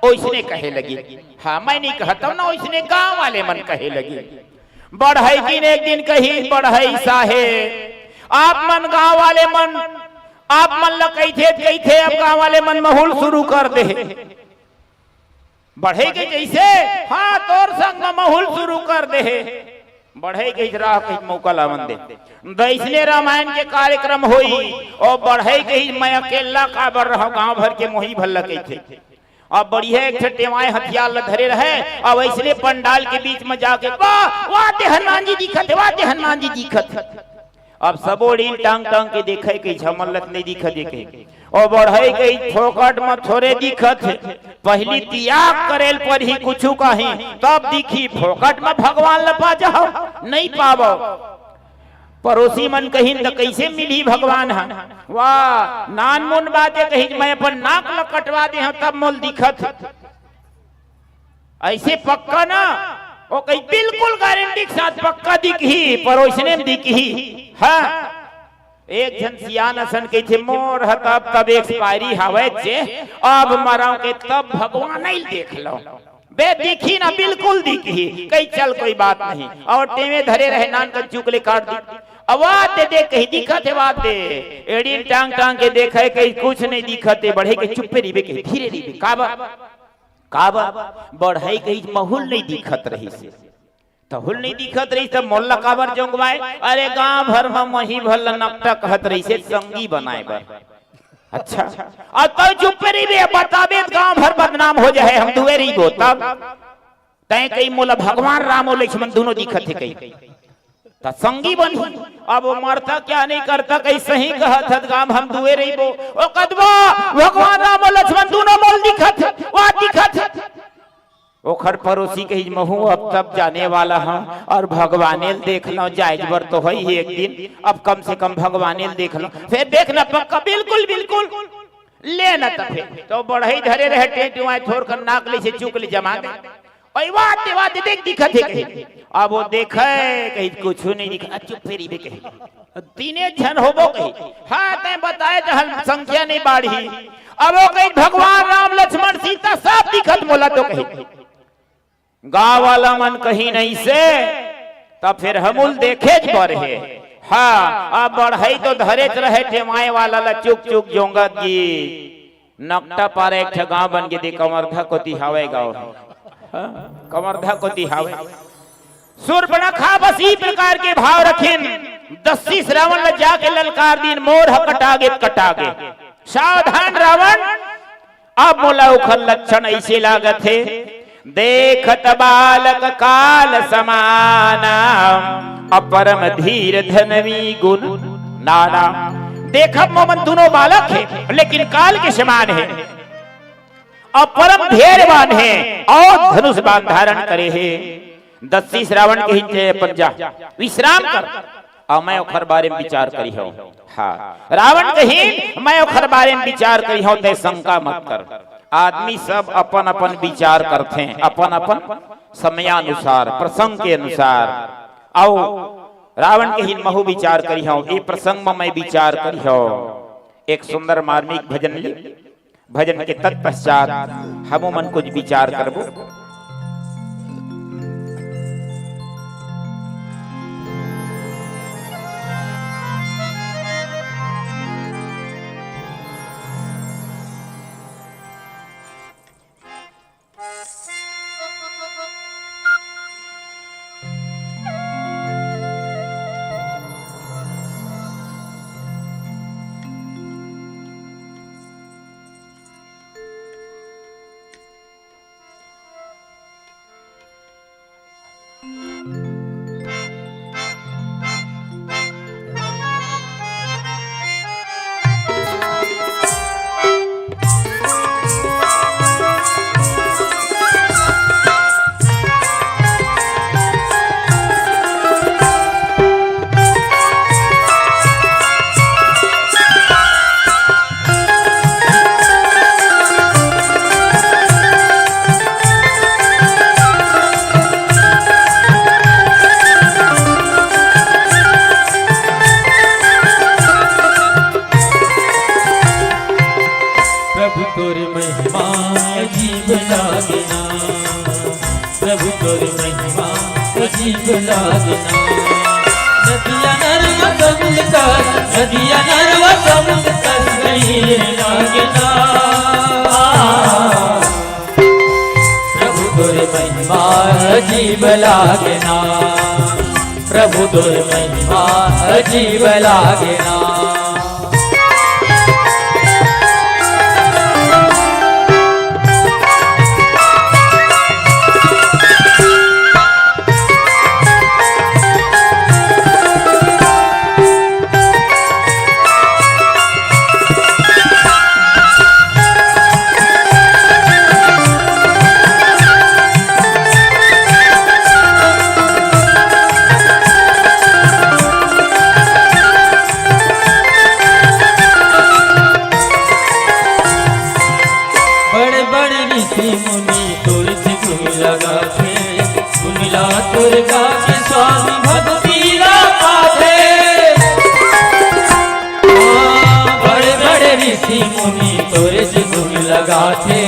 ओइसने कहे लगिन। हाँ, मैं नइ कहत हंव ना, ओइसने गाँव वाले मन कहे लगिन। बढ़ई किन एक दिन कही, बढ़ई साहेब, आप मन गांव वाले मन, आप मन ल कहिथे, कहिथे, अब गांव वाले मन महुल शुरू कर दे। बढ़ई के जइसे, हाँ, तोर संग म महुल शुरू कर दे हे। बढ़ई के राह कही मौका लावन दे। दइसने रामायण के कार्यक्रम होई, अउ बढ़ई कही, मैं अकेला काबर रहूं, गांव भर के मोही भल्ला कहिथे। अब बढ़िया एक ठे टेवाय हथियार ल धरे रहे, अब अइसने पंडाल के बीच म जाके, "वाह, वाह, ते हनुमान जी दिखत हे, वाह, ते हनुमान जी दिखत हे।" अब सबो एड़ी ल टांग टांग के देखय कही, झमल्लत नइ दिखत हे कही। अउ बढ़ई कही, "फोकट म थोरे दिखत हे, पहिली तियाग करे ल परही कुछु कही, तब दिखही, फोकट म भगवान ल पा जाहव, नइ पावव।" परोसी मन कहिन, "त कइसे मिलही भगवान ह?" "वाह, नानमुन बात ए," कही, "मैं अपन नाक ल कटवा दे हंव, तब मोल दिखत हे।" अइसे पक्का ना? ओ कही, "बिल्कुल गारंटी के साथ पक्का दिखही, परोसने म दिखही।" हाँ, एक झन सियान असन कहिथे, "मोर ह तब, तब एक्सपायरी हावय जे, अब मरंव के तब भगवान ल देख लंव।" "बे दिखही ना, बिल्कुल दिखही।" कही, "चल, कोई बात नहीं।" अउ टेवे धरे रहे, नान कन चूक ले काट दी। "अउ वाह ते देख," कही, "दिखत हे वाह ते।" एड़ी ल टांग टांग के देखय कही, "कुछ नइ दिखत हे।" बढ़ई कही, "चुप्पे रहिबे," कही, "धीरे रहिबे।" "काबर?" "काबर?" बढ़ई कही, "महुल नइ दिखत रहिस हे।" "तहुल नइ दिखत रहिस त मोला काबर जोंगवाय?" "अरे, गांव भर म मोही भल्ला नकटा कहत रहिस हे संगी बनाय बर।" "अच्छा।" "अउ तैं चुप्पे रहिबे, बताबे त गांव भर बदनाम हो जाही, हम दुए रहिबो तब।" "तैं कही मोला भगवान राम अउ लक्ष्मण दूनों दिखत हे कही, त संगी बनही।" "अब ओ मरता क्या नहीं करता, कही सही कहत हस, गांव हम दुए रहिबो।" "ओ कदवा, भगवान राम अउ लक्ष्मण दूनों मोला दिखत हे, वाह दिखत हे।" ओखर परोसी कही, "महूं अब तब जाने वाला हंव, अउ भगवाने ल देख लंव, जायज बर तो होही एक दिन, अब कम से कम भगवाने ल देख लंव।" "फेर देख ना पक्का।" "बिल्कुल, बिल्कुल।" "ले ना त फेर।" त बढ़ई धरे रहे, टेटुवाय थोर कन नाक ले से चूक ले जमा दे। "अउ वाह ते, वाह ते देख, दिखत हे," कही। अब ओ देखय कही, "कुछु नइ दिखत।" "चुप्पे रहिबे," कही। "तीने झन होबो," कही। "हाँ, तैं बताय त हल संख्या नइ बाढ़ही।" अब ओ कही, "भगवान राम, लक्ष्मण, सीता सब दिखत मोला तो," कही। "गांव वाला मन कहिन अइसे, त फेर हमू ल देखेच बर हे।" हाँ, अब बढ़ई तो धरेच रहे, टेवाय वाला ल चुक चुक जोंगत गी। नकटा पारा एक ठा गांव बन गे दे, कवर्धा कोती हावय गांव। हाँ, कवर्धा कोती हावय। सूर्पणखा बस ई प्रकार के भाव रखिन, दसशीश रावण ल जाके ललकार दिन, "मोर ह कटा गे, कटा गे। सावधान रावण, अब मोला ओखर लक्षण अइसे लागत हे, देखत बालक काल समाना, अपरम धीर धनवी गुण नाना।" देखब मोमन दूनों बालक हे, लेकिन काल के समान हे, अपरम धैर्यवान हे अउ धनुष बाण धारण करे हे। दसशीश रावण कहिथे, "अपन जा, विश्राम कर, अउ मैं ओखर बारे म विचार करिहंव।" हाँ, रावण कहिन, "मैं ओखर बारे म विचार करिहंव, तैं शंका मत कर।" आदमी सब अपन-अपन विचार करथे, अपन-अपन समयानुसार, प्रसंग के अनुसार। अउ रावण कहिन, "महूं विचार करिहंव, ए प्रसंग म मैं विचार करिहंव।" एक सुंदर मार्मिक भजन ले भजन के तत्पश्चात हमू मन कुछ विचार करबो। प्रभु तोर महिमा अजीब लागे ना, प्रभु तोर महिमा अजीब अजीब लागना। नदिया नरवा समुंद कस, नदिया नरवा समुंद कस गहिर लागना। प्रभु तोर महिमा अजीब लागना, प्रभु तोर महिमा अजीब लागना। बड़े बड़े ऋषि मुनि तोर से गुण लगाथे, गुण ला तोर गा के स्वामी भक्ति ला पाथे। हाँ, बड़े बड़े ऋषि मुनि तोर से गुण लगाथे,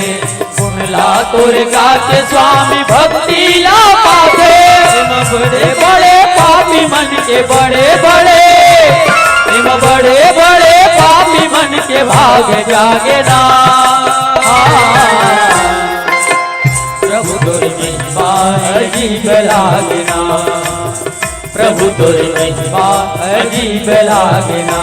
गुण ला तोर गा के स्वामी भक्ति ला पाथे। एमा बड़े बड़े पापी मन के बड़े बड़े, एमा बड़े बड़े पापी मन के भाग जागे ना। प्रभु तोर महिमा अजीब लागे ना, प्रभु तोर महिमा अजीब लागे ना।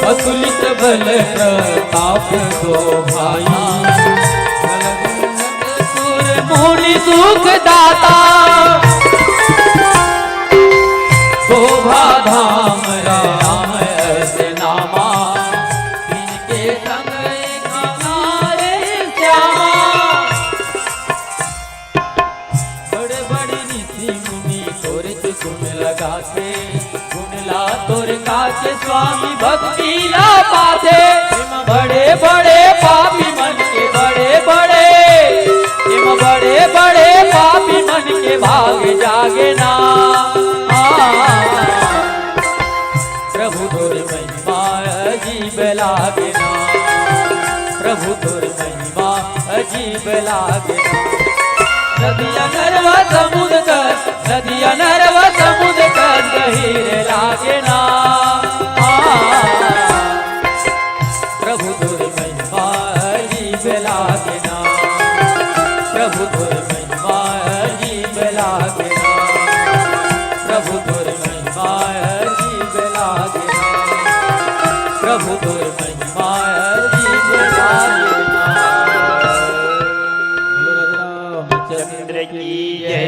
अतुलित बल प्रताप दो भाई, सुर मुनि सुख दाता। शोभा धाम राम अस नामा, इनके संग एक नारे श्यामा। बड़े बड़े ऋषि मुनि तोरे से गुण लगाथे, गुण ला तोर गा के स्वामी भक्ति ला पाथे। एमा बड़े बड़े पापी मन के बड़े बड़े, एमा बड़े बड़े पापी मन के भाग जागे ना। प्रभु तोर महिमा अजीब लागे ना, प्रभु तोर महिमा अजीब लागे ना। नदिया नरवा समुंद कस, नदिया नरवा समुंद कस गहिर लागे ना। प्रभु तोर महिमा अजीब लागे ना, प्रभु तोर महिमा अजीब लागे ना, प्रभु तोर महिमा अजीब लागे ना, प्रभु तोर महिमा अजीब लागे ना। बोलो राजा रामचंद्र की जय।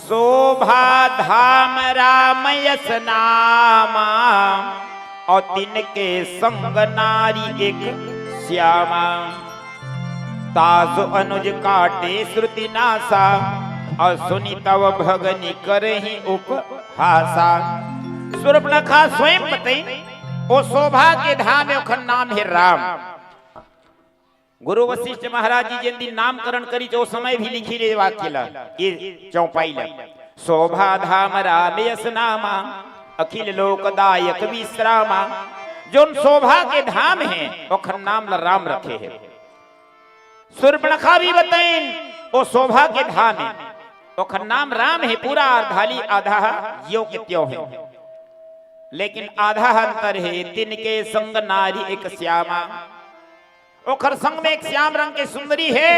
शोभा धाम राम यस नामा, और तिनके संग नारी एक श्यामा। तासु अनुज काटे श्रुति नासा, और सुनि तव भगनि करही उपहासा। शूर्पणखा स्वयं बतई, ओ शोभा के धाम, ओखर नाम हे राम। गुरु वशिष्ठ महाराज जी जेन दिन नामकरण करिस, ओ समय भी लिखिन ए वाक्य ला, ए चौपाई ला, शोभा धाम राम यस नामा, अखिल लोक दायक विश्रामा। जोन शोभा के धाम हे, ओखर नाम ला राम रखे हे। शूर्पणखा भी बतइन, ओ शोभा के धाम हे, ओखर नाम राम हे, पूरा अर्धाली आधा ह, ज्यों के त्यों हे। लेकिन आधा अंतर हे, तिनके संग नारी एक श्यामा। ओखर संग में एक श्याम रंग के सुंदरी हे,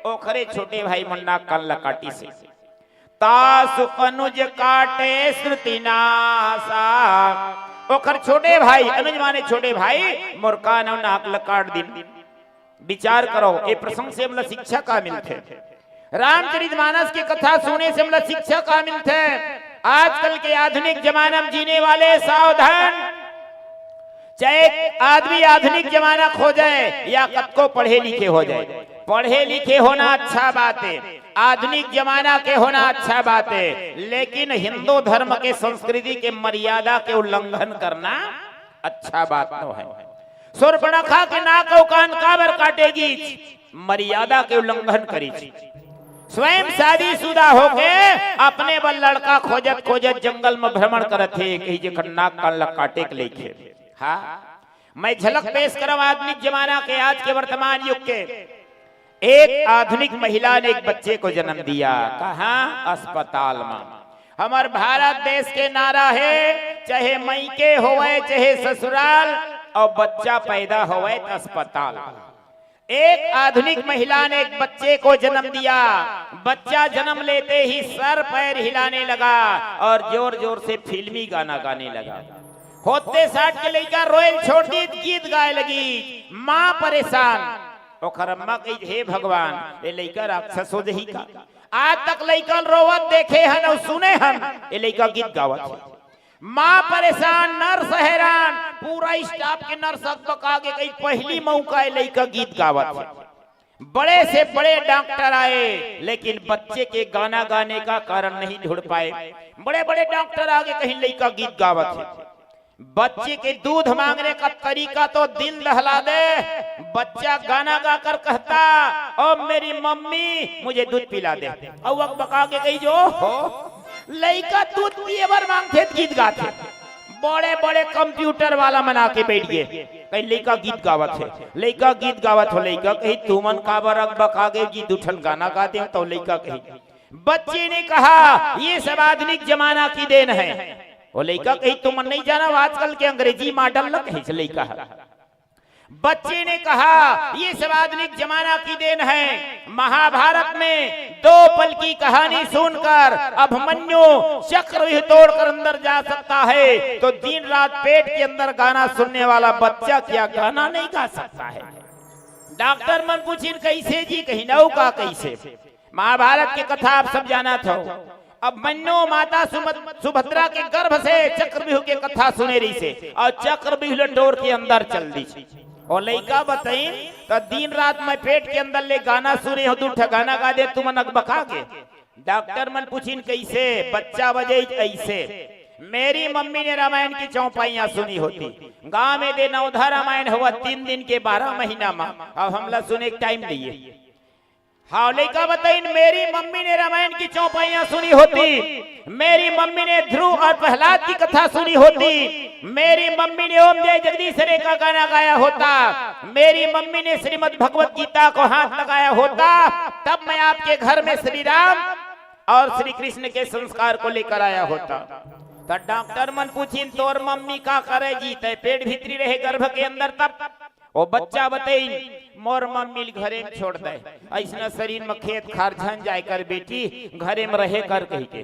ओखरे छोटे भाई मोर नाक कान ला काटिस हे। तासु अनुज काटे श्रुति नासा। ओखर छोटे भाई, अनुज माने छोटे भाई, मोर कान अउ नाक ला काट दिन। विचार करो, ए प्रसंग से हमला शिक्षा का मिलथे? रामचरितमानस के कथा सुने से हमला शिक्षा का मिलथे? आजकल के आधुनिक जमाना में जीने वाले सावधान, चाहे आदमी आधुनिक जमाना खो जाए या कतको पढ़े लिखे हो जाए, पढ़े लिखे होना अच्छा बात है, आधुनिक जमाना के होना अच्छा बात है, लेकिन हिंदू धर्म के संस्कृति के मर्यादा के उल्लंघन करना अच्छा बात नो है। शूर्पणखा के नाक अउ कान काबर काटेगी? मर्यादा के उल्लंघन करी। स्वयं शादीशुदा होके अपने बर लड़का खोजत खोजत जंगल में भ्रमण करत हे, कहीं जेकर नाक कान ला काटे के लइक हे। हाँ, मैं झलक पेश करव आधुनिक जमाना के, आज के वर्तमान युग के। एक आधुनिक महिला ने एक बच्चे को जन्म दिया। कहाँ? अस्पताल में। हमर भारत देश के नारा है, चाहे मइके होवय, चाहे ससुराल, अउ बच्चा पैदा होवय त अस्पताल। एक आधुनिक महिला ने एक बच्चे को जन्म दिया। बच्चा जन्म लेते ही सर पैर हिलाने लगा और जोर जोर से फिल्मी गाना गाने लगा। होते साठ के लइका रोयल छोड़ दी, गीत गाए लगी। माँ परेशान, ओकर अम्मा कही, "हे भगवान, ए लइका राक्षस हो जही का? आज तक लइका ल रोवत देखे हन अउ सुने हन, ए लइका गीत गावत हे।" माँ परेशान, नर्स हैरान, पूरा स्टाफ के नर्स अकबका के कही, "पहली मौका ए लइका गीत गावत हे।" बड़े से बड़े डॉक्टर आए, लेकिन बच्चे के गाना गाने का कारण नहीं ढूंढ पाए। बड़े बड़े डॉक्टर आगे कहीं लइका गीत गावत हे। बच्चे के दूध मांगने का तरीका तो दिल दहला दे। बच्चा गाना गाकर कहता, "ओ मेरी मम्मी, मुझे दूध पिला दे।" अउ अकबका के कही जो, "हो, लइका दूध पिए बर मांगथे त गीत गाथे।" बड़े बड़े कंप्यूटर वाला मन आके बैठ गे, कही, "लइका गीत गावत हे, लइका गीत गावत हो।" लइका कही, "तुमन काबर अकबका गे, जी दू ठन गाना गा दे।" तो लइका कही, बच्चे ने कहा, "ये सब आधुनिक जमाना की देन है।" वो लइका कही, "तुमन नहीं जाना, आजकल के अंग्रेजी मॉडल लग है इस लइका है।" बच्चे ने कहा, "ये सब आधुनिक जमाना की देन है।" महाभारत में दो पल की कहानी सुनकर अभिमन्यु चक्रव्यूह तोड़कर अंदर जा सकता है, तो दिन रात पेट के अंदर गाना सुनने वाला बच्चा क्या गाना नहीं गा सकता है? डॉक्टर मन पूछिन, "कैसे जी?" कही, "नौ का कैसे?" महाभारत के कथा आप सब जानत हो। अभिमन्यु माता सुमत-, सुभद्रा के गर्भ से चक्रव्यूह के कथा सुने रहिसे अउ चक्रव्यूह ल टोर के अंदर चल दिस। अउ लइका बतइन, "त दिन रात मैं पेट के अंदर ले गाना सुने हो, दू ठा गाना गा दे, तुमन अकबका गे।" डॉक्टर मन पूछिन, "कैसे?" बच्चा बजइस अइसे, "मेरी मम्मी ने रामायण की चौपाइयां सुनी होती, गांव में दे नवधा रामायण होवत तीन दिन के बारह महीना मा, अब हमला सुने के टाइम नइये।" हाँ, लइका बतइन, "मेरी मम्मी ने रामायण की चौपाइयां सुनी होती, मेरी मम्मी ने ध्रुव और प्रहलाद की कथा सुनी होती, मेरी मम्मी ने ओम जय जगदीश हरे का गाना गाया होता, मेरी मम्मी ने श्रीमद् भगवत गीता को हाथ लगाया होता, तब मैं आपके घर में श्री राम और श्री कृष्ण के संस्कार को लेकर आया होता।" त डॉक्टर मन पूछिन, "तोर मम्मी का करे जी? तय पेट भीतरी रहे गर्भ के अंदर तब?" ओ बच्चा बतइन, "मोर मम्मी ल घरे में छोड़ दे, अइसना शरीर में खेत खार झन जाए कर बेटी, घरे में रहे कर," कहिके।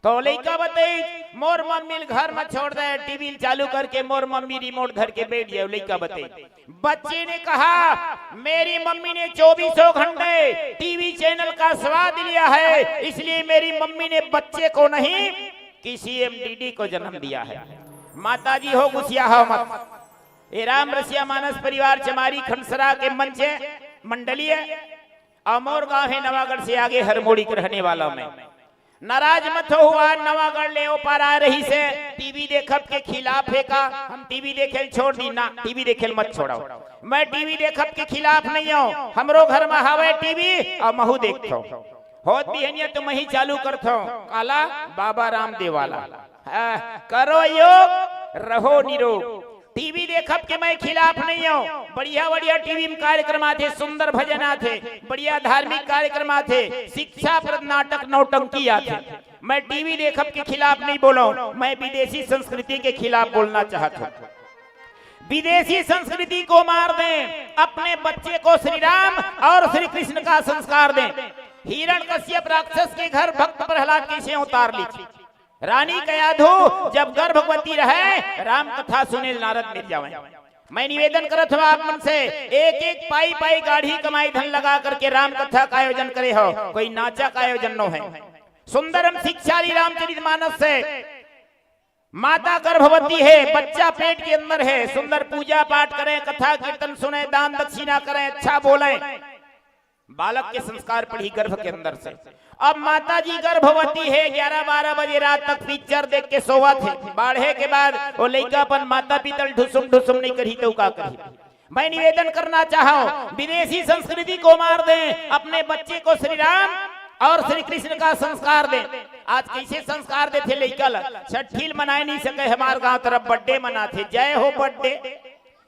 तो लइका बतइस, "मोर मम्मी ल घर में छोड़ दे, टीवी ल चालू करके मोर मम्मी रिमोट धर के बैठ जाए।" लइका बतइस, बच्चे ने कहा, "मेरी मम्मी ने चौबीसों घंटे टीवी चैनल का स्वाद लिया है, इसलिए मेरी मम्मी ने बच्चे को नहीं, किसी एमडीडी को जन्म दिया है।" माता जी हो, गुसिया हो मत। ए राम रसिया मानस परिवार चमारी खंडसरा के मंच हे, मंडली हे, अउ मोर गांव हे नवागढ़ से आगे हरमोड़ी के रहने वाला मैं। नाराज मत हो, आज नवागढ़ ले ओ पार आ रहिसे, टीवी देखब के खिलाफ हे का? हम टीवी देखे ल छोड़ दी ना, टीवी देखे ल मत छोड़व। मैं टीवी देखब के खिलाफ नहीं हूं, हमरो घर में हावे टीवी अउ महू देखथव। होत बिहनिया तो मही चालू करथव, काला? बाबा रामदेव वाला। हाँ, करो योग, रहो निरोग। टीवी देखब के मैं खिलाफ नहीं हूं, बढ़िया बढ़िया टीवी में कार्यक्रम आथे, सुंदर भजन आथे, बढ़िया धार्मिक कार्यक्रम आथे, शिक्षाप्रद नाटक नौटंकी आथे। मैं टीवी देखब के खिलाफ नहीं बोलव, मैं विदेशी संस्कृति के खिलाफ बोलना चाहत हूं। विदेशी संस्कृति को मार दें, अपने बच्चे को श्री राम और श्री कृष्ण का संस्कार दें। हिरण्यकश्यप राक्षस के घर भक्त प्रहलाद कैसे उतार ली? रानी कयाधु जब गर्भवती रहे, राम कथा सुने नारद मिल जावे। मैं निवेदन करत हूं आप मन से, एक एक पाई पाई गाढ़ी कमाई धन लगा करके राम कथा का आयोजन करे हो, कोई नाचा का आयोजन नो है। सुंदरम शिक्षा ली रामचरित मानस से। माता गर्भवती है, बच्चा पेट के अंदर है, सुंदर पूजा पाठ करें, कथा कीर्तन सुने, दान दक्षिणा करें, अच्छा बोलें। बालक के संस्कार पड़ही गर्भ के अंदर से। अब माता जी गर्भवती हे, ग्यारह बारह बजे रात तक पिक्चर देख के सोवत हे। बाढ़े के बाद वो लइका अपन माता पिता ल ढुसुम ढुसुम नहीं करही, तो का करही? मैं निवेदन करना चाहूं, विदेशी संस्कृति को मार दें, अपने बच्चे को श्री राम और श्री कृष्ण का संस्कार दें। आज कैसे संस्कार देथे लइका ल? छट्ठी ल मनाए नहीं सके, हमार गांव तरफ बर्थडे मनाथे, जय हो बर्थडे।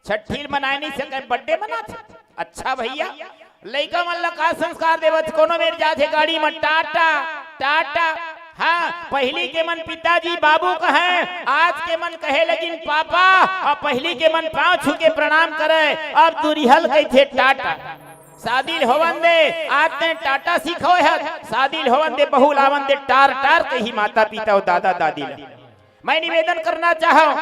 छट्ठी ल मनाए नहीं सके, बर्थडे मनाथे। अच्छा भैया, लइका मन ला का संस्कार देवत? कोनो मेर जाथे गाड़ी म, टाटा टाटा। हाँ, पहिली के मन पिताजी बाबू कहे, आज के मन कहे लगिन पापा, और पहिली के मन पांव छू के प्रणाम करे। अब दुरिहा ल कहिथे टाटा। शादी ल होवन दे, आज ते टाटा सिखोय हस, शादी ल होवन दे, बहू ल आवन दे टार टार, कही माता पिता और दादा दादी ल। मैं निवेदन करना चाहूं,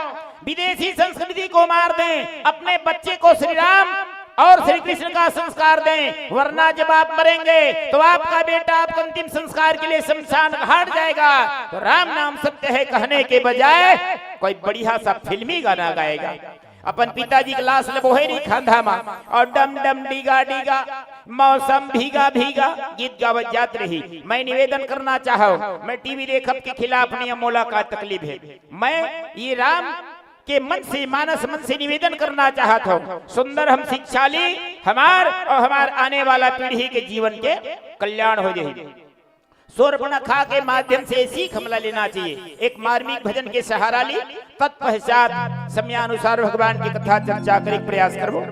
विदेशी संस्कृति को मार दें, अपने बच्चे को श्री राम और श्री कृष्ण का संस्कार दें, वरना जब आप मरेंगे तो आपका बेटा आपका अंतिम संस्कार के लिए शमशान घाट जाएगा, तो राम नाम सत्य है कहने के बजाय कोई बढ़िया सा फिल्मी गाना गाएगा। अपन पिताजी के लाश ल बोहे रही खांधा मा, और डम डम डीगा डीगा, मौसम भीगा भीगा गीत गावत जात रही। मैं निवेदन करना चाहूं, मैं टीवी देखब के खिलाफ नहीं हूं, मोला का तकलीफ है। मैं ये राम के मन से, मानस मन से निवेदन करना चाहत हूं, सुंदर हम शिक्षा ली, हमार और हमार आने वाला पीढ़ी के जीवन के कल्याण हो जाए। शूर्पणखा के माध्यम से सीख हमला लेना चाहिए। एक मार्मिक भजन के सहारा ली, तत्पश्चात समयानुसार भगवान की कथा चर्चा करे के प्रयास करबो।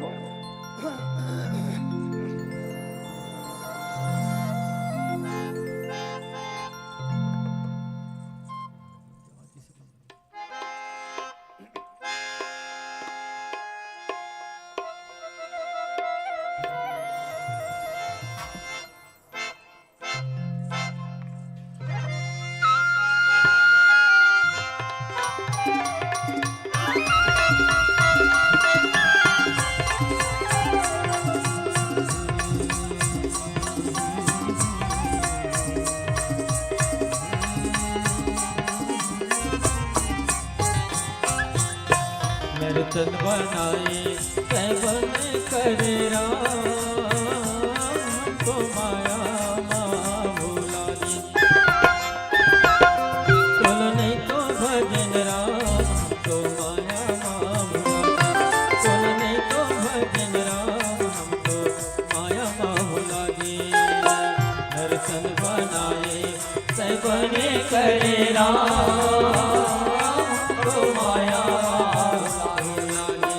नरतन बनाए तै बन करे राम, हमको माया मा भुला दे। चल नहीं तो भजन राम, हमको माया मा भुला दे। चल नहीं तो भजन राम, हमको माया मा भुला दे। नरतन बनाए तै बने करे राम, हमको माया मा भुला दे।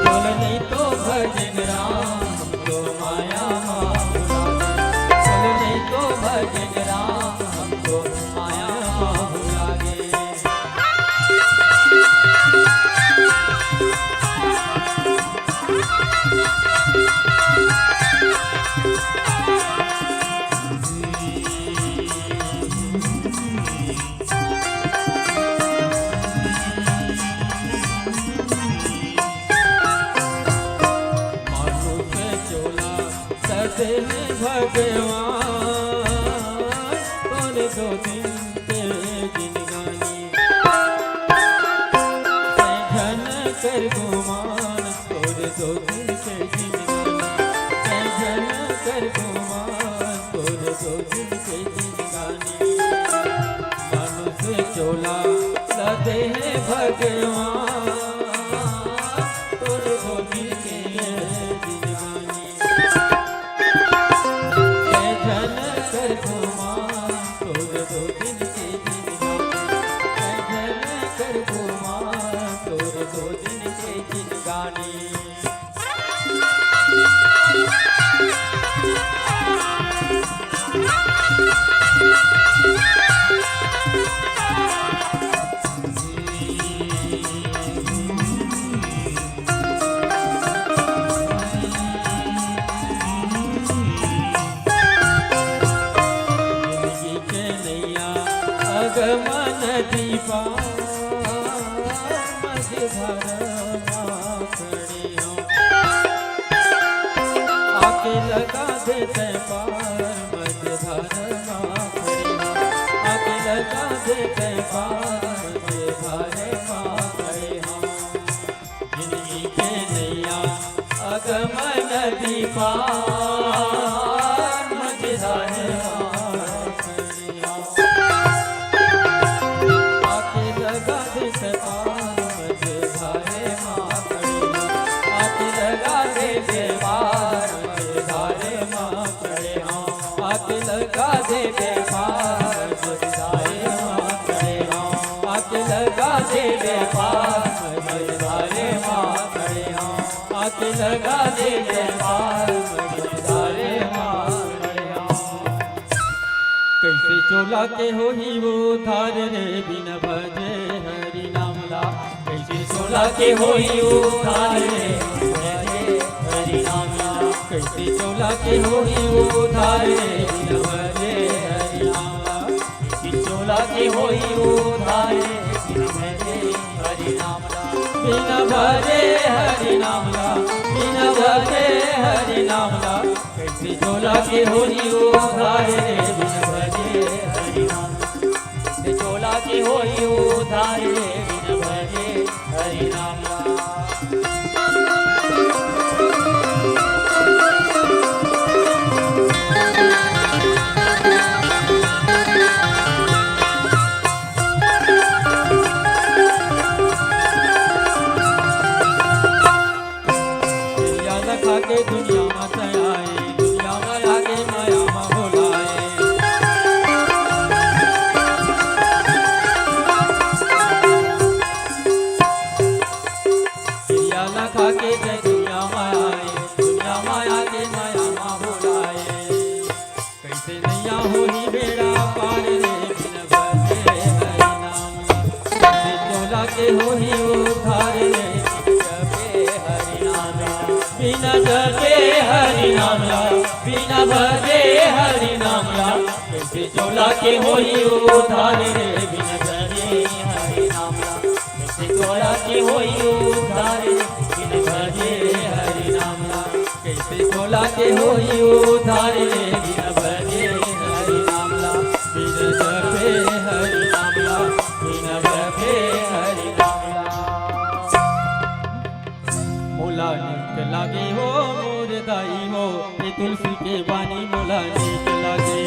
चल नहीं तो भजन राम, हमको माया मा भुला दे। चल नहीं तो भजन राम, हमको माया मा भुला दे। मानुष चोला सदे भगवान, तोर दो दिन के जिनगानी। तै झन कर गुमान, तोर दो दिन के जिनगानी। तै झन कर गुमान, तोर दो दिन के जिनगानी। मानुष चोला सदे भगवान, तोर दो दिन के जिनगानी। तै झन कर गुमान, तोर दो दिन के जिनगानी। तै झन कर गुमान, तोर दो दिन के जिनगानी। जिंदगी के नैया अगमन दीपा मझधार मा खड़े हों। आके लगा दे तै पार मझधार मा खड़े हों। आके लगा दे तै पार मझधार मा खड़े हों। जिंदगी के नैया अगमन पार मझधारे माँ खड़े हँव। आके लगा दे पार मझधारे माँ खड़े हँव। आके लगा दे पार मझधारे माँ खड़े हँव। आके लगा दे पार मझधारे माँ खड़े हँव। आके लगा दे पार मझधारे माँ खड़े हँव। आके लगा दे पार मझधारे माँ खड़े हँव। कइसे चोला के होही उद्धार रे बिन भजे हरि नाम ला। कइसे चोला के होही उद्धार रे बिन भजे हरि नाम ला। कइसे चोला के होही उद्धार रे बिन भजे हरि नाम ला। कइसे चोला के होही उद्धार रे बिन भजे हरि नाम ला। बिन भजे हरि नाम ला, बिन भजे हरि नाम ला। कइसे चोला के होही उद्धार रे बिन भजे हरि नाम ला। कइसे चोला के होही उद्धार रे बिन भजे हरि नाम ला। किरिया ल खा के दुनिया म तैं आए, दुनिया म आके माया म भुलाए। किरिया ल खा के तैं दुनिया म आए, दुनिया म आके माया म भुलाए। कइसे नैया होही बेड़ा पार रे बिन जपे हरि नाम ला। कइसे चोला के होही उद्धार रे बिन जपे हरि नाम ला। बिन जपे हरि नाम ला, बिन भजे हरि नाम ला। कइसे चोला के होही उद्धार रे बिन जपे हरि नाम ला। कइसे चोला के होही उद्धार रे बिन भजे हरि नाम ला। कइसे चोला के होही उद्धार रे बिन भजे हरि नाम ला। बिन जपे हरि नाम ला, बिन भजे हरि नाम ला। मोला नीक लागे हो मोर दाई हो, ये तुलसी के बानी मोला नीक लागे।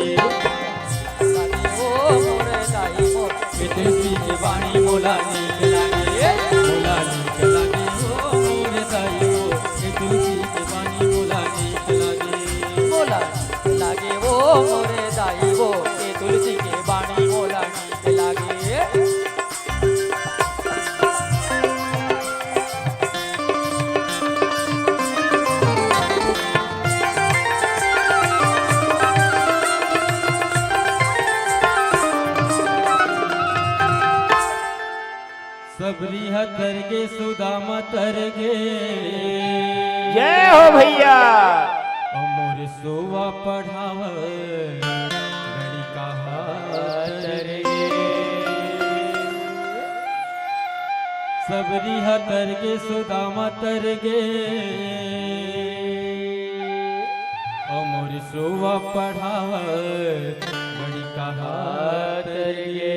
लागे हो मोर दाई हो, ये तुलसी के बानी मोला नीक लागे। मोला नीक लागे हो मोर दाई हो, ये तुलसी के बानी मोला नीक लागे। मोला नीक लागे हो मोर दाई हो, ये तुलसी के बानी मोला नीक लागे। सबरी ह तर गे, सुदामा तर गे। जय हो भैया। अउ मोर सोवा पढ़ाव गड़ी कहा तर गे। सबरी ह तर गे, सुदामा तर गे। अउ मोर सोवा पढ़ाव गड़ी कहा तर गे।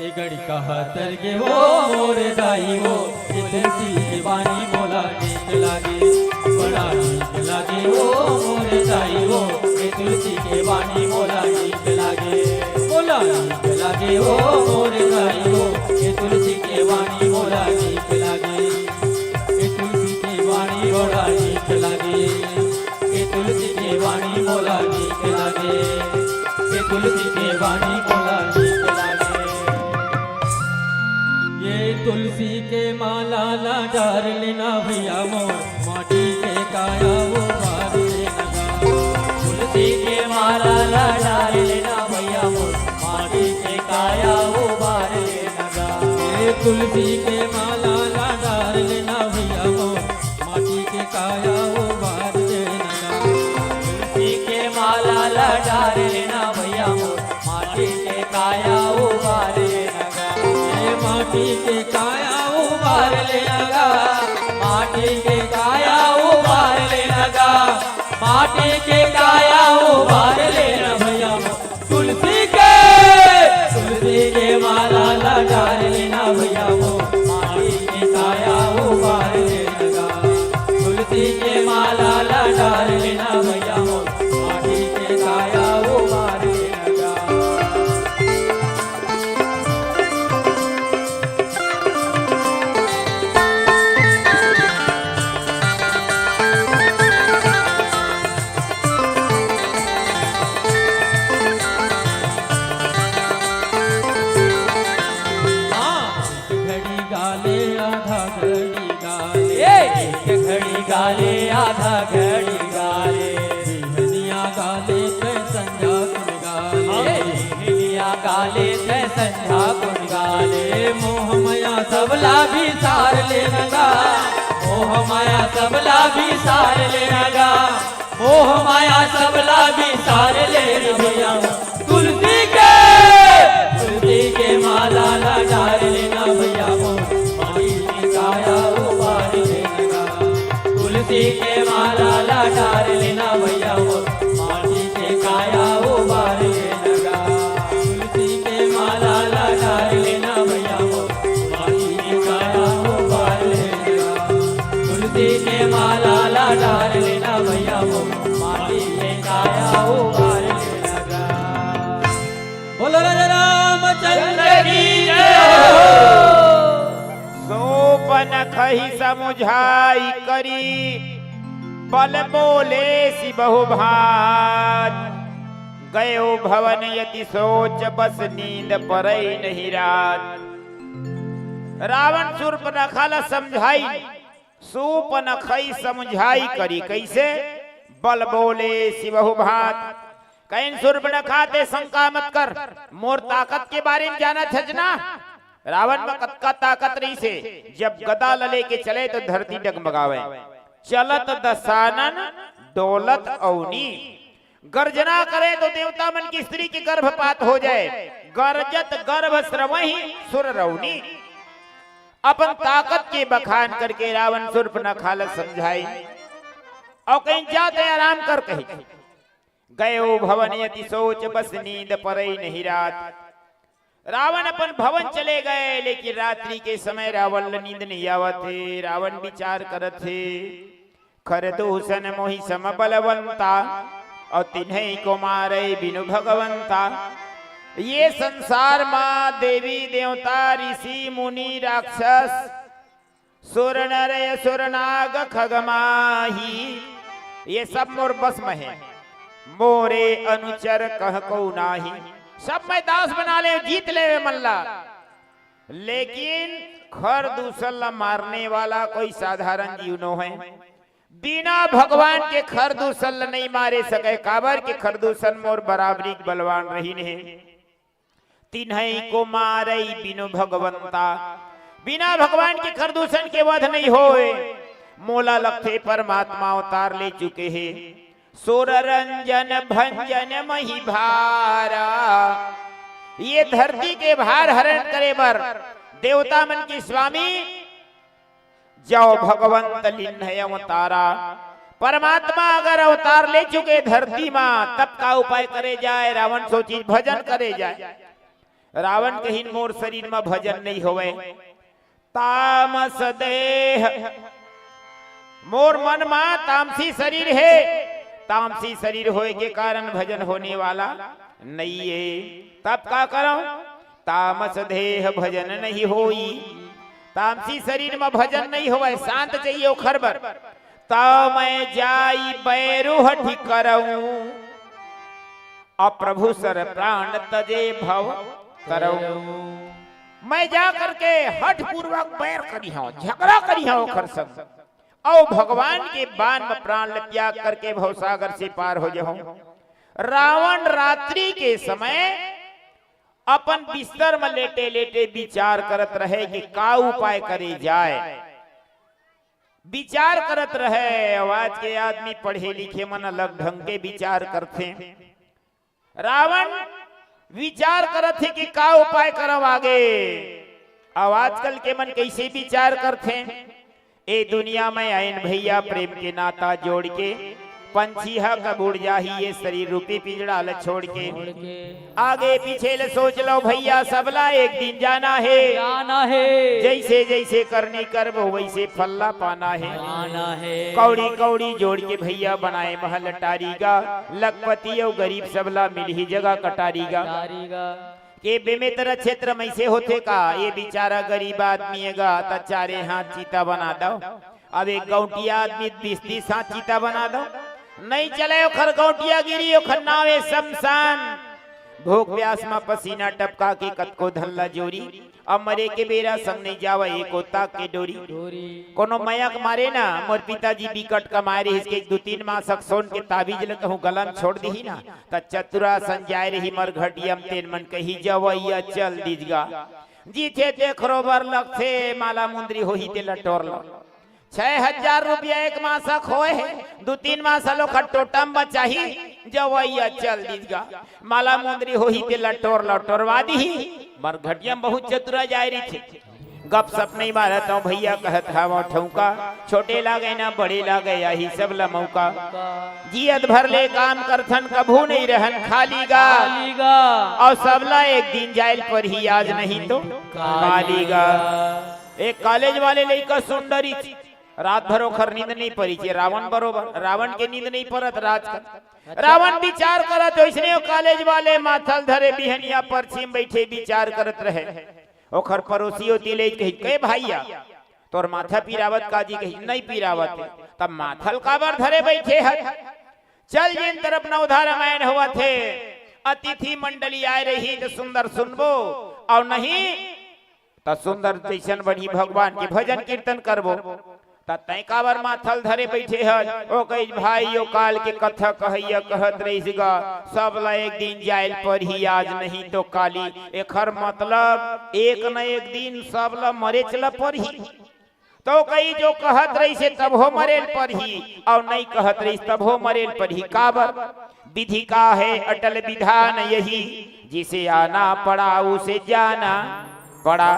ए गड़ी कहा तर गे हो मोर दाई हो, ये तुलसी के बानी मोला नीक लागे। बड़ा नीक लागे हो मोर दाई हो, ये तुलसी के बानी मोला नीक लागे। मोला नीक लागे हो मोर दाई हो, ये तुलसी के बानी मोला नीक लागे। ये तुलसी के बानी मोला नीक लागे। ये तुलसी के बानी मोला नीक लागे। ये तुलसी के बानी मोला नीक लागे। ये तुलसी के माला ला डार लेना भैया मोर, माटी के काया उबार लेना गा। तुलसी के माला ला डार लेना भैया मोर, माटी के काया उबार लेना गा। ये तुलसी के माला ला डार लेना भैया मोर, माटी के काया उबार लेना गा। तुलसी के माला ला डार लेना भैया मोर, माटी के काया उबार लेना गा। ए माटी के काया उबार लेना गा। माटी के काया उबार लेना गा। माटी के काया उबार लेना भैया मोर। तुलसी के, तुलसी के माला ला डार लेना भैया मोर, माटी के काया उबार लेना गा। तुलसी के माला ए मोह माया सबला बिसार लेना गा, मोह माया सबला बिसार लेना गा, मोह माया सबला बिसार लेना भैया। तुलसी के, तुलसी के माला ला डार लेना भैया, मोर माटी के काया उबार लेना गा। तुलसी के माला ला डार लेना भैया, मोर माटी के काया उबार लेना गा। तुलसी के माला ला डार लेना भैया, मोर माटी के काया उबार लेना गा। तुलसी के माला ला डार लेना भैया, मोर माटी के काया उबार लेना गा। बोलो राजा रामचंद्र की जय हो। सोपन खही समुझाई करी, बल बोले सिबहु भात। गयो भवन यति सोच, बस नींद परई नहीं रात। रावण सूर्पनखा ला समझाई, सूपनखई समुझाई करी, कइसे? बल बोले सिबहु भात। कहिन, सूर्पनखा, तैं शंका मत कर, मोर ताकत के बारे म जानत हच ना? रावण म कतका ताकत रहिसे, जब गदा ल लेके चले त धरती डगमगावय। चलत दसानन डोलत अवनी, गर्जना करे त देवता मन के स्त्री के गर्भपात हो जाय। गरजत गर्भ स्रवहि सुर रवनी। अपन ताकत के बखान करके रावण सूर्पनखा ल समझाई अउ कहिन, जा तैं आराम कर, कहिन। गयो भवन यति सोच, बस नींद परई नहीं रात। रावण अपन भवन चले गए, लेकिन रात्रि के समय रावण ल नींद नहीं आवत हे। रावण विचार करत हे, खर दूषण मोहि सम बलवंता, अउ तिन्हई को मारई बिनु भगवंता। ये संसार मा देवी देवता, ऋषि मुनि राक्षस, सुर नर असुर नाग खग माही, ये सब मोर बस म हे। मोरे अनुचर कह को नाही, सब मैं दास बना ले, जीत लेवे मन ला। लेकिन खर दूषण ला मारने वाला कोई साधारण जीव नो हे। बिना भगवान के खर दूषण ला नहीं मारे सके, काबर के खर दूषण मोर बराबरी के बलवान रहिन हे। तिन्हई को मारई बिनु भगवंता, बिना भगवान के खर दूषण के वध नहीं होय। मोला लगथे परमात्मा अवतार ले चुके हे, सुर रंजन भंजन मही भारा। ये धरती के भार हरण करे बर देवता मन के स्वामी जव भगवंत लिन्हय अवतारा। परमात्मा अगर अवतार ले चुके धरती मा, तब का उपाय करे जाय? रावण सोचिस भजन करे जाय। रावण कहिन, मोर शरीर मा भजन नहीं होवय, तामस देह, मोर मन मा तामसी शरीर हे, तामसी शरीर होय के कारण भजन होने वाला नहीं हे। तब का करंव? तामस देह भजन नहीं होई। तामसी शरीर म भजन नहीं होवय, शांत चाहिए ओखर बर। त मैं जाई बैरु हठि करऊं, अप्रभु सर प्राण तजे भव तरऊं। मैं जा करके हठ पूर्वक बैर करिहंव, झगड़ा करिहंव ओखर संग, अउ भगवान के बान म प्राण ल त्याग करके भवसागर से पार हो जहूं। रावण रात्रि के समय अपन बिस्तर म लेटे लेटे विचार करत रहे कि का उपाय करे जाय। विचार करत रहे। अउ आज के आदमी पढ़े लिखे मन अलग ढंग के विचार करथे। रावण विचार करत हे कि का उपाय करव आगे। अउ आजकल के मन कइसे विचार करथे? ए दुनिया म आइन भैया प्रेम के नाता जोड़ के, पंछी ह कब उड़ जाही ये शरीर रूपी पिंजड़ा ल छोड़ के। आगे पीछे ल सोच लव भैया, सबला एक दिन जाना हे। जाना हे। जइसे जइसे करनी करबो वइसे फल ला पाना हे। पाना हे। कौड़ी कौड़ी जोड़ के भैया बनाए महल अटारी गा, लखपति अउ गरीब सबला मिलही जगह कटारी गा। तारी गा। के बेमेतरा क्षेत्र म अइसे होथे का? ये बिचारा गरीब आदमी हे गा, त चारे हाथ चिता बना दव। अब एक गौंटिया आदमी बीस तीस हाथ चिता बना दव। नहीं चले ओखर गौंटियागिरी, ओखर नाव हे शमशान। भूख प्यास म पसीना टपका के कतको धन ला जोरी, अब मरे के बेरा संग नहीं जावय एको ताक के डोरी। डोरी। कोनो मया के मारे ना, मोर पिताजी बिकट कमाए रहिस के दू तीन मास के सोन के ताबीज ल कहूं गला म छोड़ दिही ना, त चतुरासन जाय रही मरघटिया म, तेन मन कही जवइया चल दीजगा। जीथे तेखरो बर लगथे, माला मुंदरी होही तेला टोर ल। छह हजार रुपया एक मासक होए हे, दू तीन मास ल ओखर टोटम बचाही, जवइया चल दिस गा। माला मुंदरी होही तेला टोर ल टोरवा दिही। मरघटिया म बहुत चतुरा जाय रहिथे। गपसप नइ मारत हंव भइया, कहत हवंव ठउका, छोटे लागे न बड़े लागे, आही सब ल मउका। जियत भर ले काम करथन, कभू नइ रहन खाली गा। खाली गा। अउ सब ल एक दिन जाय ल परही, आज नहीं तो काली गा। एक कॉलेज वाले लइका सुन डरिस, रात भर ओखर नींद नइ परिस, रावण बरोबर, रावण के नींद नइ परत रात कर। रावण बिचार करत, ओइसने ओ कॉलेज वाले माथा ल धरे बिहनिया परछी म बइठे बिचार करत रहे। ओखर परोसी ओती ले कहिस, "ए भइया, तोर माथा पिरावत का जी?" कहिस, "नइ पिरावत हे।" "तब माथा ल काबर धरे बइठे हस? चल, जेन तरफ नवधा रामायण होवत हे, अतिथि मंडली आय रही त सुंदर सुनबो, अउ नहीं त सुंदर जइसन बनही भगवान के भजन कीर्तन करबो। त तैं काबर माथा ल धरे बइठे हस?" ओ कहिस, "भाई, ओ काल के कथा कहइया कहत रहिस गा, सब ल एक दिन जाय ल परही, आज नहीं तो काली।" एखर मतलब एक न एक दिन सब ल मरेच ल परही। त ओ कहिस, "जो कहत रहिसे तभो मरे ल परही, अउ नइ कहत रहिस तभो मरे ल परही।" काबर? विधि का है अटल विधान यही, जिसे आना पड़ा उसे जाना पड़ा।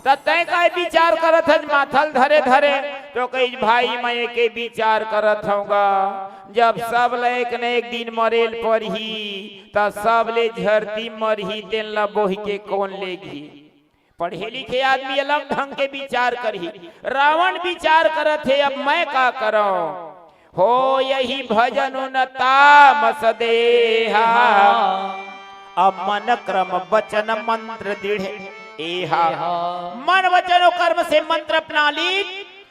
त तैं काय बिचार करत हस माथा ल धरे धरे? त ओ कहिस, "भाई, मैं एके बिचार करत हंव गा, जब सब ल एक न एक दिन मरे ल परही, त सब ले झरती मरही, तेन ल बोहि के कोन लेगही?" पढ़े लिखे आदमी अलग ढंग के बिचार करही। रावण बिचार करत हे, "अब मैं का करंव?" "होयही भजन उन तामस देहा, अब मन क्रम बचन मंत्र दृढ़ एहा।" मन वचन अउ कर्म से मंत्र अपना लीन,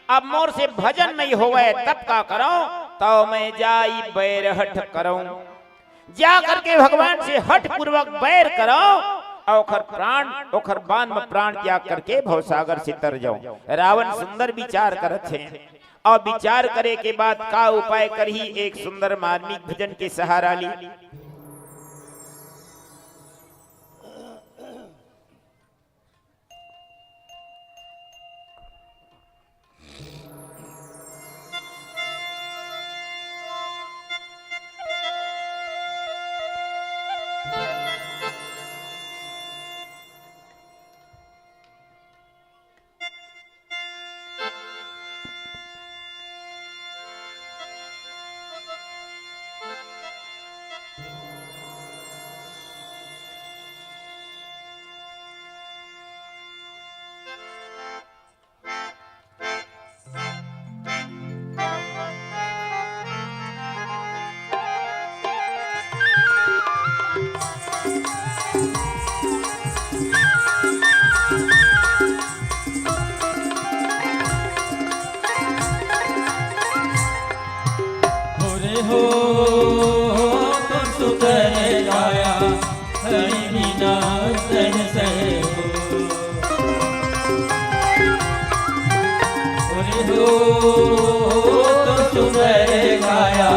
अब मोर से भजन नइ होवय, तब का करंव? तव मैं जाई बैर हठ करंव। जा करके भगवान से हठ पूर्वक बैर करंव, अउ ओखर प्राण, ओखर बान म प्राण त्याग करके भवसागर से तर जांव। रावण सुंदर बिचार करत हे, अउ बिचार करे के बाद का उपाय करही, एक सुंदर मार्मिक भजन के सहारा ली। हो रे हो, तुम सुंदर काया, हरि बिना सहज हो। हो रे हो, तुम सुंदर काया,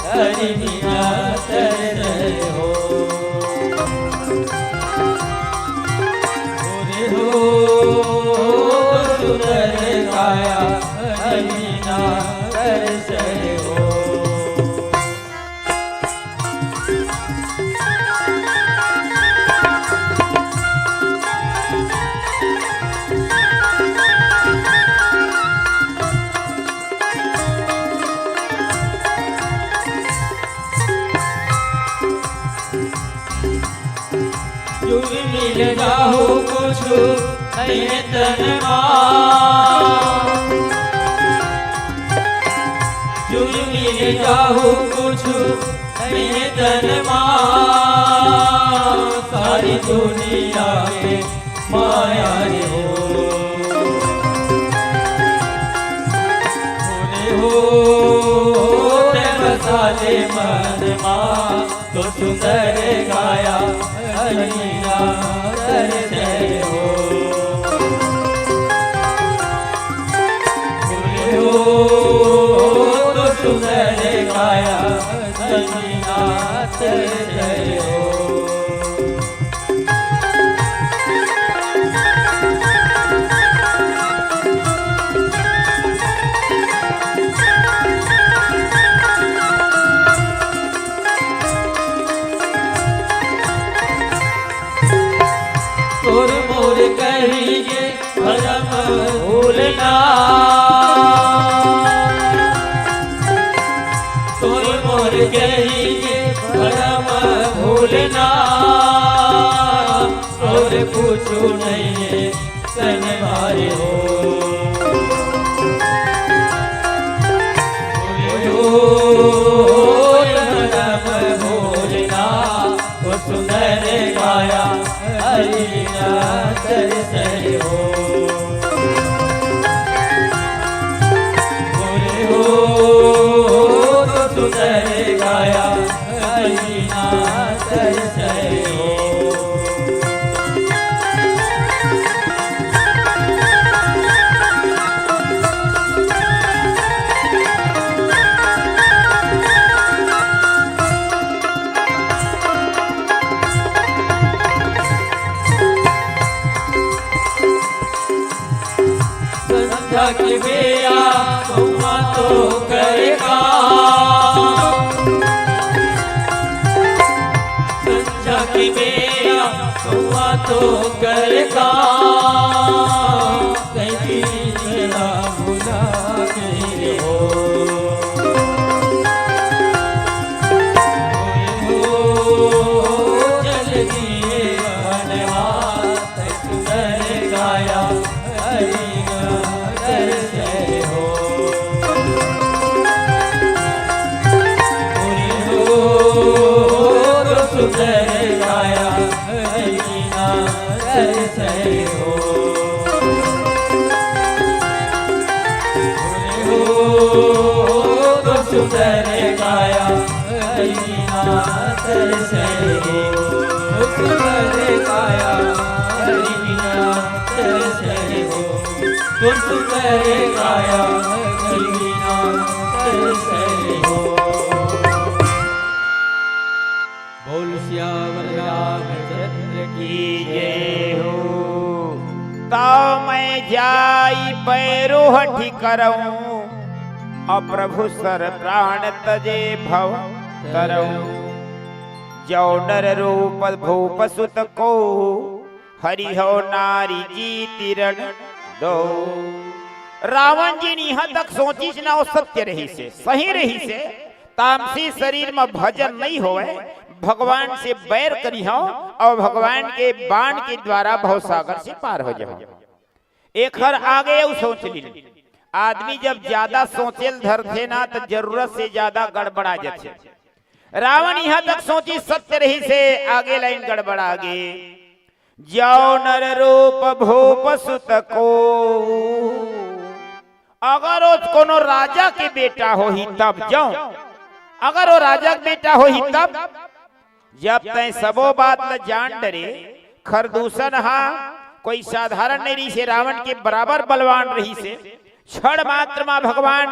हरि बिना सहज हो। हो रे हो, सुंदर काया, हरि बिना सहज हो। जुग मिल जाहू कुछु नइ हे तन मा। जुग मिल जाहू कुछु नइ हे तन मा। सारी दुनिया के माया रे हो। हो रे हो, ते बसा ले मन मा। तो सुंदर काया, हरि बिना सहज हो। बोले हो, तो सुंदर काया, हरि बिना सहज हो। मोर कहिके भरम भूलना, तोर मोर कहिके भरम भूलना, और कुछु नहीं तन भारी हो। बोलो, भरम भूलना, तो सुंदर काया हरि ना दर्शन हो। बोले हो तो सुंदर काया हरि ना दर्शन हो। संझा की बेरा कौआ तो करेगा, संझा की बेरा कौआ तो करेगा, कहीं मेरा भुला नहीं हो। हो जल्दी बनवा सुंदर काया हरि ना दर्शन हो। बोले हो तो सुंदर काया हरि ना दर्शन हो। बोले हो तो सुंदर काया हरि ना दर्शन हो। सुंदर काया हरि ना दर्शन हो। तो सुंदर काया हरि ना दर्शन हो। बोल सियावर रामचंद्र की जय हो। तव मैं जाई बैरोहठी करऊं, अउ प्रभु सर प्राण तजे भव तरऊं। जौ नर रूप भूप सुत को, हरि हौ नारी जीति रण दो। रावण जी ने इहां तक सोचिस ना, वो सत्य रहिसे, सही रहिसे। तामसी शरीर में भजन नहीं होवे, भगवान से बैर करिहौं अउ भगवान के बाण के द्वारा भवसागर से पार हो जाहौं। एखर आगे अउ सोच लीन। आदमी जब ज्यादा सोचे ल धरथे ना, त जरूरत से ज्यादा गड़बड़ा जाथे। रावण इहां तक सोचिस सत्य रहिसे, आगे लाइन गड़बड़ा गे। जौ नर रूप भूप सुत को। अगर वो कोनो राजा के बेटा होही तब जौ, अगर वो राजा के बेटा होही तब, जब तैं सबो बात ल जान डरे, खरदूषण हा कोई साधारण नहीं रहिसे, रावण के बराबर बलवान रहिसे। क्षण मात्र मा भगवान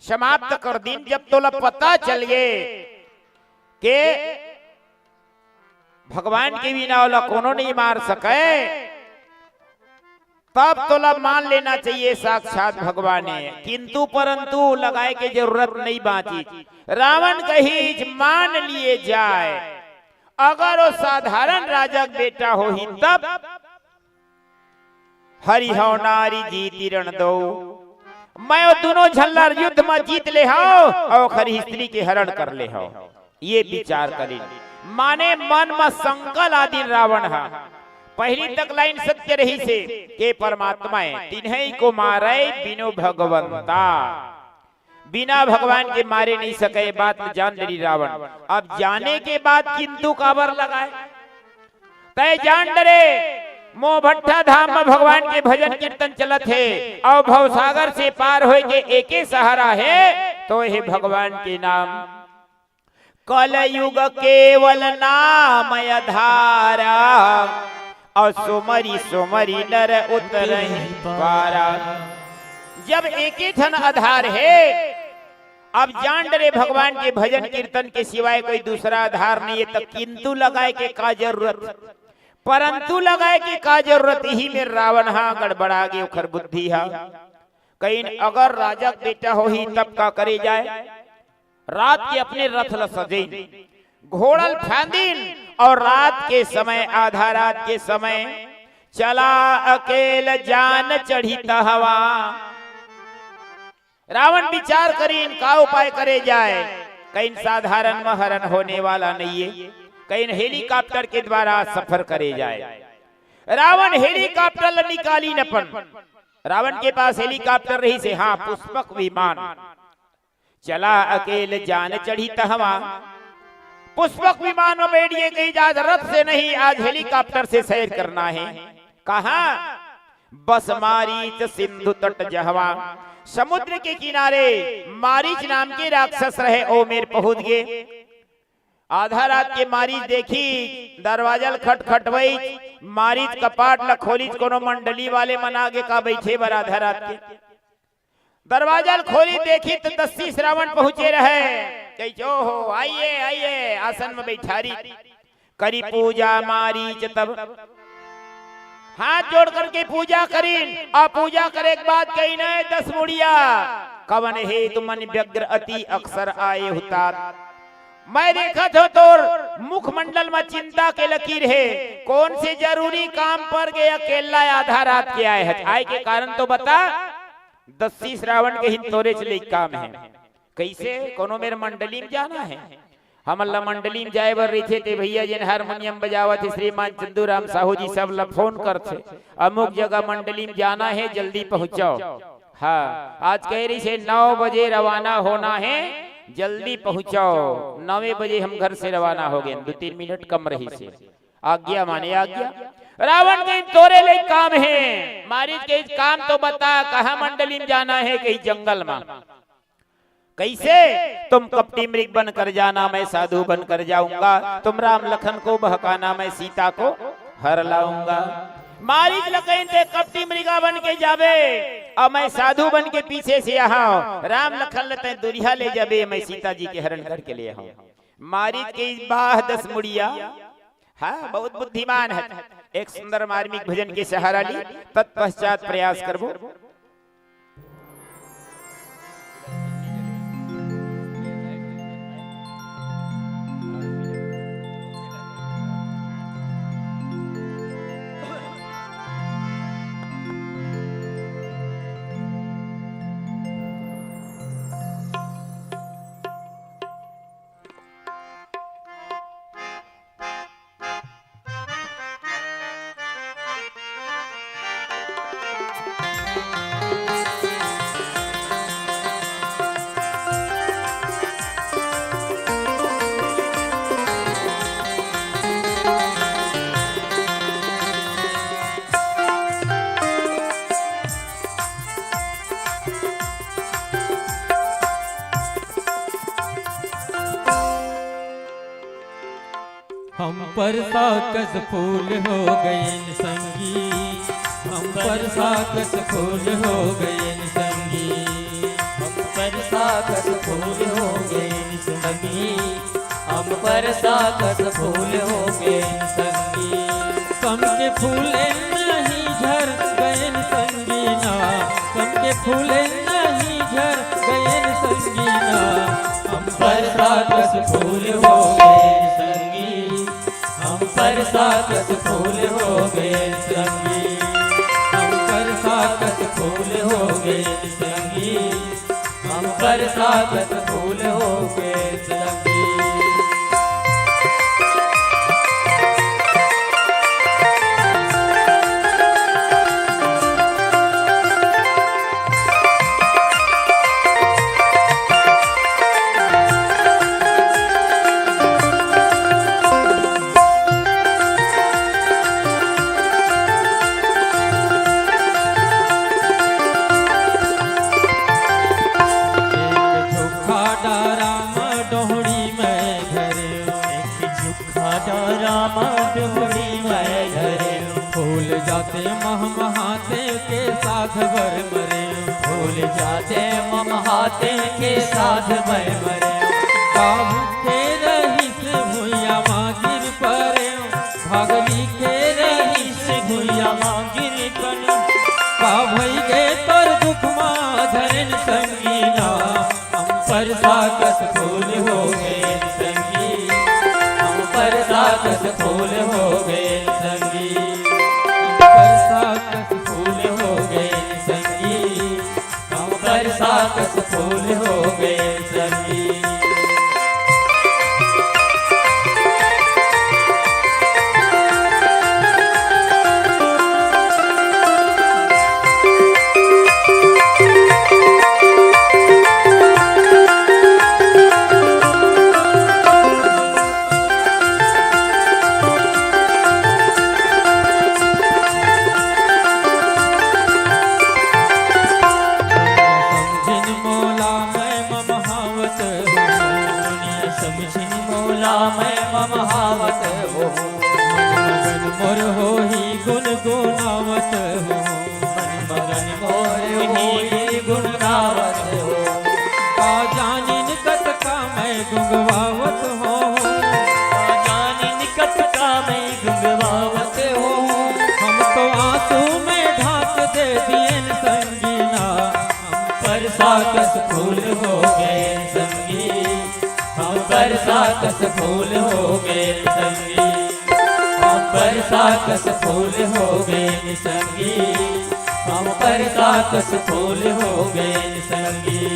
समाप्त कर दीन। जब तोला पता चल गे के भगवान के बिना ओला कोनो नहीं मार सके, तब तोला मान लेना चाहिए साक्षात भगवान हे। किंतु परंतु लगाए के जरूरत नहीं बांचिस। रावण कहिस मान लिए जाए, अगर वो साधारण राजा के बेटा होही तब, हरि हौ नारी जीति रण दो। मैं वो दुनों झन ला युद्ध में जीत ले हौं अउ ओखर स्त्री के हरण कर ले हौं। ये विचार करिन, माने मन में शंका ला दीन रावण हा। पहली तक लाइन सत्य रहिसे के परमात्मा हे, तिन्हैं को मारै बिनु भगवंता। बिना भगवान के मारे नहीं सके, ये बात ल जान डरिस रावण। अब जाने के बाद किंतु काबर लगाए? तैं जान डरे, मोह भट्ठा धाम में भगवान के भजन कीर्तन चलत हे, अउ भवसागर से पार होए के एके सहारा हे, तो हे भगवान के नाम। कलयुग केवल नाम आधारा, अउ सुमरि सुमरि नर उतरहि पारा। जब एके ठन आधार हे, अब जान डरे भगवान के भजन कीर्तन के सिवाय कोई दूसरा आधार नहीं हे, त किंतु लगाए के का जरूरत, परंतु लगाए के का जरूरत? इही में रावण हा गड़बड़ा गे, ओखर बुद्धि हा। कहिन अगर राजा के बेटा होही तब का करे जाए? रात के अपने रथ ल सजेन, घोड़ा ल फांदिन अउ रात के समय, आधा रात के समय चला अकेल जान चढ़ी तहवा। रावण विचार करिन, का उपाय करे जाए, कहिन साधारण म हरण होने वाला नइये, कहिन हेलीकॉप्टर के द्वारा सफर करे जाए। रावण हेलीकॉप्टर ल निकालिन अपन, रावण के पास हेलीकॉप्टर रहिसे, हाँ, पुष्पक विमान। चला अकेल जान चढ़ी तहवा, पुष्पक विमान म बैठ गे, कहिस आज रथ से नहीं, आज हेलीकॉप्टर से सैर करना हे। कहाँ? बस मारीच सिंधु तट जहवा, समुद्र के किनारे मारीच नाम के राक्षस रहे, ओ मेर पहुंच गे। आधा रात के मारीच देखिस, दरवाजा ल खटखटवइस, मारीच कपाट ल खोलिस, कोनो मंडली वाले मन आगे का बइठे बर आधा रात के। दरवाजा ल खोलिस, देखिस त दस शीश रावण पहुंचे रहे। कहिस, "ओहो, आइए, आइए।" आसन म बइठारिस, करिस पूजा मारीच तब। हाथ जोड़ करके पूजा करिन, अउ पूजा करे के बाद कहिन, "ए दस मुड़िया, कवन हे तुमन व्यग्र अति अकसर आए हुतात? मैं देखत हों तोर मुखमंडल म चिंता के लकीर हे, कोन से जरूरी काम पर गे, अकेल्ला आधा रात के आए हच, आए के कारण तो बता।" दस शीश रावण कहिन, "तोरेच ले काम हे।" कइसे? कोनो मेर मंडली म जाना हे, हमन ला मंडली म जाए बर रहिथे, ते भइया जेन हारमोनियम बजावत हे, श्रीमान चंदूराम साहू जी, सब ला फोन करथे, "अमुक जगह मंडली म जाना हे, जल्दी पहुंचव।" हाँ, आज कहे रहिसे, "नौ बजे रवाना होना हे, जल्दी पहुंचव।" नौवे बजे हम घर से रवाना हो गेन, दू तीन मिनट कम रहिसे। आज्ञा माने आज्ञा। रावण कहिस, "तोरे ले काम हे।" मारीच कहिस, "काम तो बता, कहाँ मंडली म जाना हे?" कहिस, "जंगल म।" कइसे? "तुम कपटी मृग बनकर जाना, मैं साधु बनकर जाऊंगा। तुम राम लखन को बहकाना, मैं सीता को हर लाऊंगा।" मारीच ल कहिन, "ते कपटी मृगा बन के जाबे, अउ मैं साधु बन के पीछे से आहंव। राम लखन ल तैं दुरिहा ले जाबे, मैं सीता जी के हरण करके ले आहंव।" मारीच कहिस, "वाह दस मुड़िया।" हाँ, बहुत बुद्धिमान हे। एक सुंदर मार्मिक भजन के सहारा ली, तत्पश्चात प्रयास करबो। हम परसा कस फूल हो गएन संगी, हम परसा कस फूल हो गएन संगी, हम परसा कस फूल हो गएन संगी, हम परसा कस फूल हो गएन संगी। कम के फूले नहीं झर गएन संगी ना, कम के फूले नहीं झर गएन संगी ना, हम परसा कस फूल हो गएन संगी, हम परसा कस फूल हो गएन संगी, हम परसा कस फूल हो गएन संगी, हम परसा कस फूल हो गएन संगी। एक झुक्खा डारा म डोहड़ी मैं धरेंव, एक झुक्खा डारा म डोहड़ी मैं धरेंव। फूल जाते महमहाते के साध बर मरेंव, फूल जाते महमहाते के साध बर मरेंव। का भूखे रहिस भुइयां म गिर परेंव, भाग लिखे रहिस भुइयां म गिर परेंव। का भइगे तोर दुख म धरेन संगी ना, हम परसा कस फूल हो गएन संगी, हम परसा कस फूल हो गएन संगी, हम कस फूल हो गए संगी, हम बरसा कस फूल हो गए संगी। समझिन मोला मैं मम हावत हो, दुनिया समझिन मोला मैं मम हावत हो। मन मगन मोर होही गुनगुनावत हो, मन मगन मोर होही गुनगुनावत हो। का जानिन कतका मैं गुंगवावत हो, का जानिन कतका मैं गुंगवावत हो। हम तो आंसू में ढांक दे दिएन संगीना, हम बरसा कस फूल हो गए संगी, हम बरसा कस फूल हो गए संगी, हम बरसा कस फूल हो गए संगी, हम बरसा कस फूल हो गए संगी।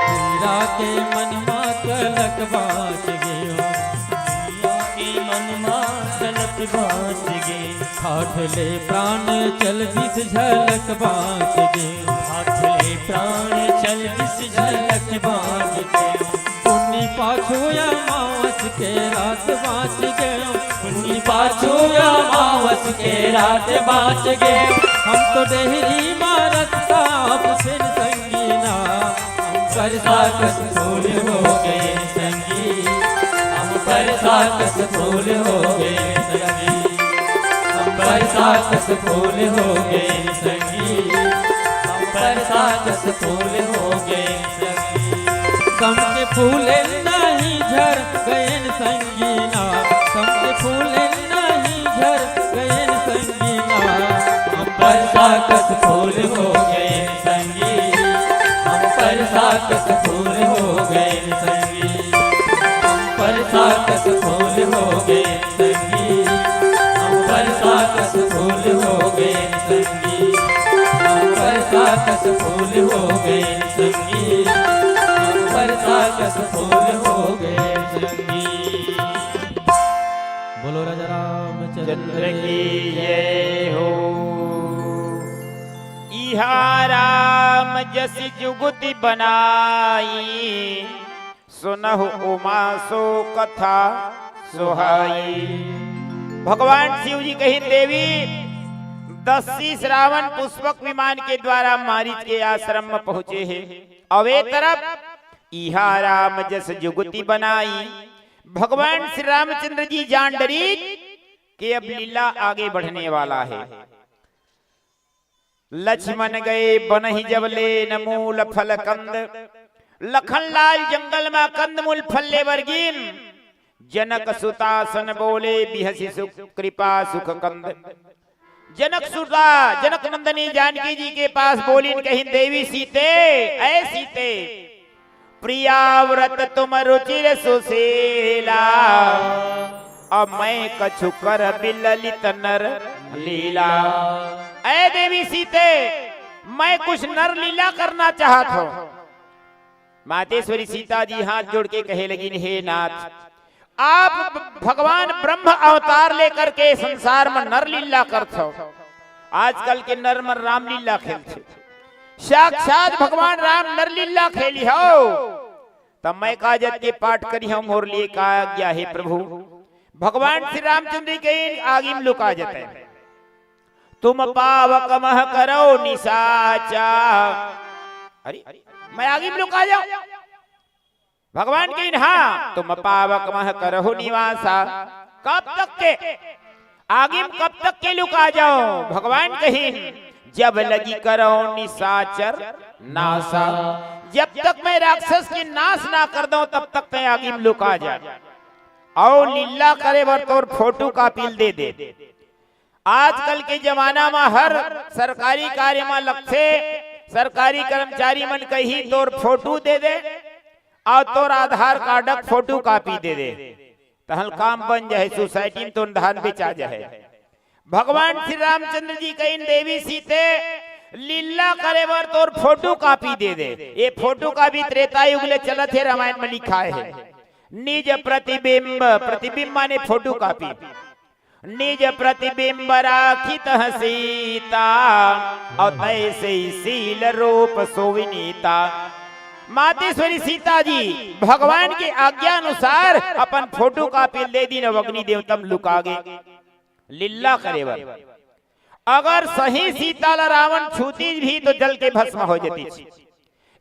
पीरा के मन मा कलक बाँच गे हो। पीरा के मन मा कलक बाँच गे। ठाठ ले प्राण चल दिस झलक बाँच गे। ठाठ ले प्राण चल दिस झलक बाँच गे। पुन्नी पाछू अमावस के रात बाँच गे। पुन्नी पाछू अमावस के रात बाँच गे। हम तो डेहरी मा रस्ता अब फिर संगीना। हम बरसा कस फूल हो गए संगी, हम बरसा कस फूल हो गए संगी, हम बरसा कस फूल हो गए संगी, हम बरसा कस फूल हो गए संगी। समके फूले नहीं झर गएन संगीना, समके फूले नहीं झर गएन संगीना। हम बरसा कस फूल हो गएन संगी, हम बरसा कस फूल हो गएन संगी, हम बरसा कस फूल हो गएन संगी, हम बरसा कस फूल हो गएन संगी, हम बरसा कस फूल हो गएन संगी, हम बरसा कस फूल हो गएन संगी। बोलो राजा रामचंद्र चंद्र की जय हो। इहा राम जस जुगति बनाई, सुनहु उमा सो कथा सुहाई। भगवान शिव जी कहिन, देवी, दस शीश रावण पुष्पक विमान के द्वारा मारीच के आश्रम में पहुंचे हे। अउ ए तरफ इहा राम जस जुगति बनाई, भगवान श्री रामचंद्र जी जान डरिन के अब लीला आगे बढ़ने वाला हे। लक्ष्मण गए बनहि जब लेन मूल फल कंद। लखन लाल जंगल मा कंद मूल फल ले बर गिन। जनक सुतासन बोले बिहसि सु कृपा सुख कंद। जनक सुता, जनक नंदनी जानकी जी के पास बोलिन, कहिन, देवी सीते, ऐ सीते, प्रियाव्रत तुम रुचिर सुशीला, अब मैं कछु करबि ललित नर लीला। ऐ देवी सीते, मैं कुछ नर लीला करना चाहत हूँ। मातेश्वरी सीता जी हाथ जोड़ के कहे लगिन, हे नाथ, आप भगवान ब्रह्म अवतार लेकर के संसार में नर लीला करत हो। आजकल के नर मन रामलीला खेलथे, साक्षात भगवान राम नर लीला खेली हो। तब मैं का जत के पाठ करी हूँ, मोर लिए का आज्ञा हे प्रभु। भगवान श्री रामचंद्र जी कहिन, आगी में लुका जते। तुम पावक मह करो निशाचा। अरे, मैं आगी में लुका जाऊं? भगवान कहिन, हाँ, तुम पावक मह करहु निवासा। कब तक के? आगी में कब तक के लुका जाओ? भगवान कहिन, जब लगी करौं निशाचर नासा। जब तक मैं राक्षस के नाश ना कर दंव, तब तक तैं आगी में लुका जा। अउ लीला करे बर तोर फोटो कॉपी ल दे दे। आजकल के जमाना म हर सरकारी कार्य म लगथे, सरकारी कर्मचारी मन कही तोर फोटो दे दे अउ तोर आधार कार्ड के फोटो कॉपी दे दे, तहन काम बन जाए, सोसाइटी में तोर धान बेचा जाए। भगवान श्री रामचंद्र जी कहिन, देवी सीते, लीला करे बर तोर फोटो कॉपी दे दे। ये फोटो कॉपी त्रेता युग ले चलत हे, रामायण में लिखाय हे। निज प्रतिबिंब, प्रतिबिंब माने फोटो कॉपी। निज प्रतिबिंब राखित सीता, अउ तैसे ही शील रूप सुविनीता। मातेश्वरी सीता जी भगवान के आज्ञा अनुसार अपन फोटो कॉपी दे दिन, अउ अग्नि देवता म लुका गे। लीला करे बर। अगर सही सीता ला रावण छूतीस भी तो जल के भस्म हो जतीस।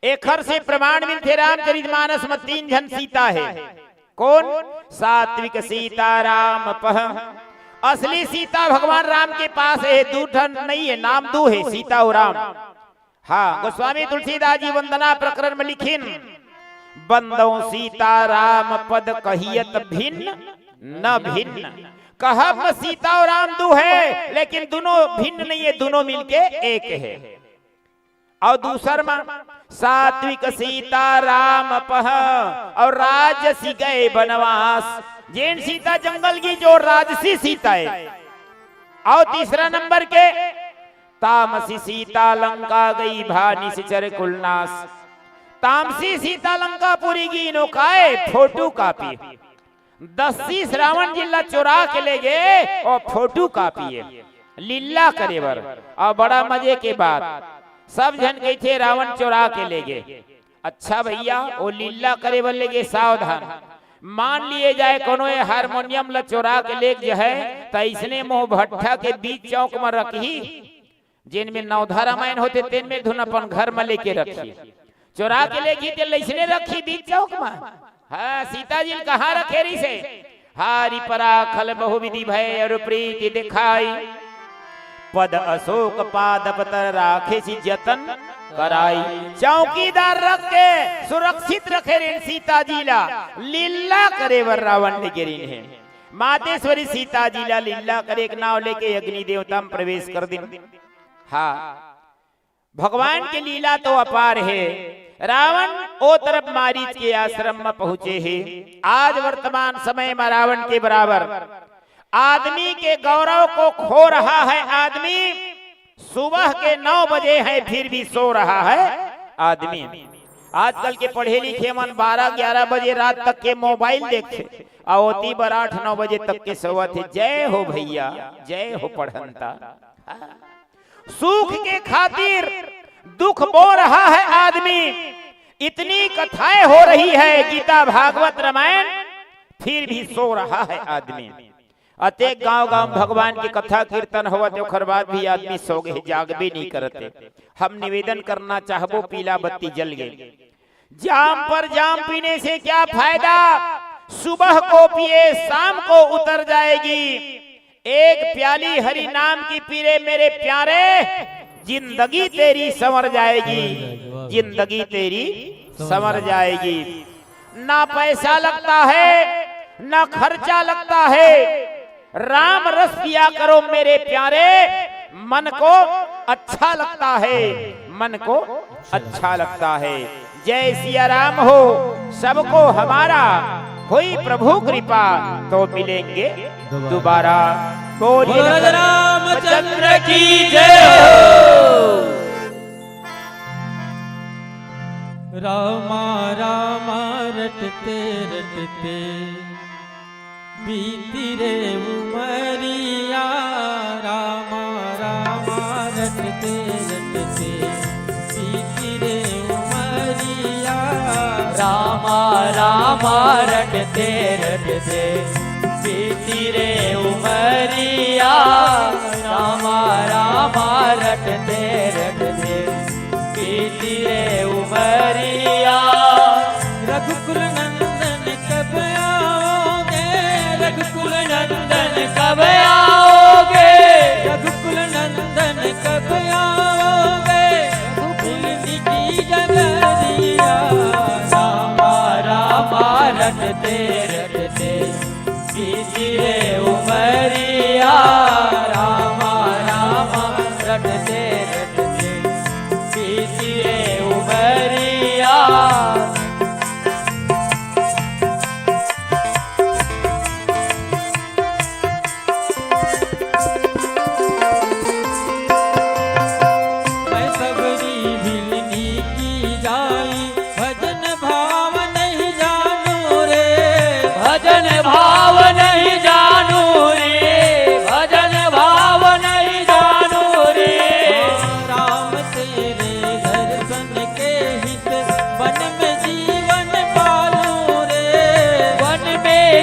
एखर से प्रमाण मिलथे, रामचरितमानस म तीन झन सीता हे। कोन? सात्विक सीता राम पह। असली सीता भगवान राम के पास हे, दू ठन नइ हे, नाम दू हे, सीता अउ राम। हाँ, गोस्वामी तुलसीदास जी वंदना प्रकरण म लिखिन, बंदौं सीता राम पद कहियत भिन्न न भिन्न। कहब म सीता अउ राम दू हे, लेकिन दुनों भिन्न नइ हे, दुनों मिलके एक हे। अउ दूसर म सात्विक सीता राम पह, अउ राजसी गए बनवास। जेन सीता जंगल गिस, ओ राजसी सीता हे। अउ तीसरा नंबर के तामसी सीता लंका गई भा निशिचर कुल नास। तामसी सीता लंकापुरी गिस, ओ काय? Photo copy. दस शीश रावण जी ला चोरा के ले गे, ओ फोटो कॉपी हे, लीला करे बर। अउ बड़ा मजे के बात, सब झन कहिथे रावण चोरा के ले गे। अच्छा भइया, ओ लीला करे बर ले गे, सावधान। मान लिए जाए कोनो ये हारमोनियम ला चोरा के ले गे हे, त अइसने मोह भट्ठा के बीच चौक म रखही, जेन में नवधा रामायण होथे, तेन में धुन अपन घर म लेके रखही। चोरा के लेगही ते लइसने रखही बीच चौक म। हाँ, सीता जी ल कहाँ रखे रिहिसे? हारि पराखल बहुविधि भय अरु प्रीति देखाई। पद अशोक पादप तर राखेसि जतन कराई। चौकीदार रख के सुरक्षित रखे रिहिन सीता जी ला, लीला करे बर रावण ले गे रिहिन हे। मातेश्वरी सीता जी ला लीला करे के नाव लेके अग्नि देवता म प्रवेश कर दिन। हाँ, भगवान के लीला तो अपार हे। रावण ओ तरफ मारीच के आश्रम म पहुंचे हे। आज वर्तमान समय म रावण के बराबर आदमी के गौरव को खो रहा है आदमी। सुबह के नौ बजे हैं, फिर भी सो रहा है आदमी। आजकल के पढ़े लिखे मन बारह ग्यारह बजे रात तक के मोबाइल देखथे, अउ ओती बर आठ नौ बजे तक के सोवत हे। जय हो भइया, जय हो पढ़ंता। सुख के खातिर दुख बो रहा है आदमी। इतनी कथाएं हो रही है, गीता, भागवत, रामायण, फिर भी सो रहा है आदमी। अतेक गांव-गांव भगवान के कथा कीर्तन होवत, ओखर बाद भी आदमी सो गे, जागबे नहीं करते। हम निवेदन करना चाहबो, पीला बत्ती जल गे। जाम पर जाम पीने से क्या फायदा? सुबह को पिए, शाम को उतर जाएगी। एक प्याली हरि नाम की पी ले मेरे प्यारे, जिंदगी तेरी संवर जाएगी, जिंदगी तेरी संवर जाएगी। ना पैसा लगता है, ना खर्चा लगता है। राम रस पिया करो मेरे प्यारे, मन को अच्छा लगता है, मन को अच्छा लगता है। जय सिया राम हो, सबको हमारा हुई प्रभु कृपा, तो मिलेंगे दोबारा। बोलिए बोलो राजा रामचंद्र की जय हो। रामा रामा रटते रटते बीती रे उमरिया, रामा रामा रटते रटते बीती रे उमरिया। रामा रामा रटते रटते बीती रे उमरिया। रामा रामा रटते रटते बीती रे उमरिया। रघुकुल नंदन कब आओगे? रघुकुल नंदन कब आओगे? रघुकुल नंदन कब आओगे?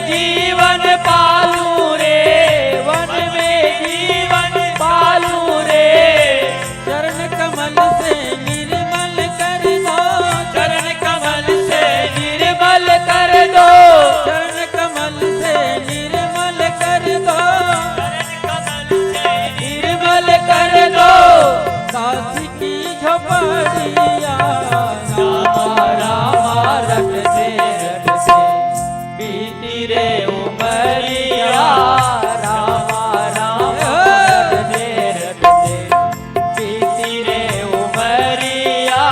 जीवन पालूं रे, वन में जीवन पालूं रे। चरण कमल से निर्मल कर दो, चरण कमल से निर्मल कर दो, चरण कमल से निर्मल कर दो, चरण कमल से निर्मल कर दो। काशी की झोपड़िया, रामा रामा रटते रटते बीती रे उमरिया, रामा रामा रटते रटते बीती रे उमरिया।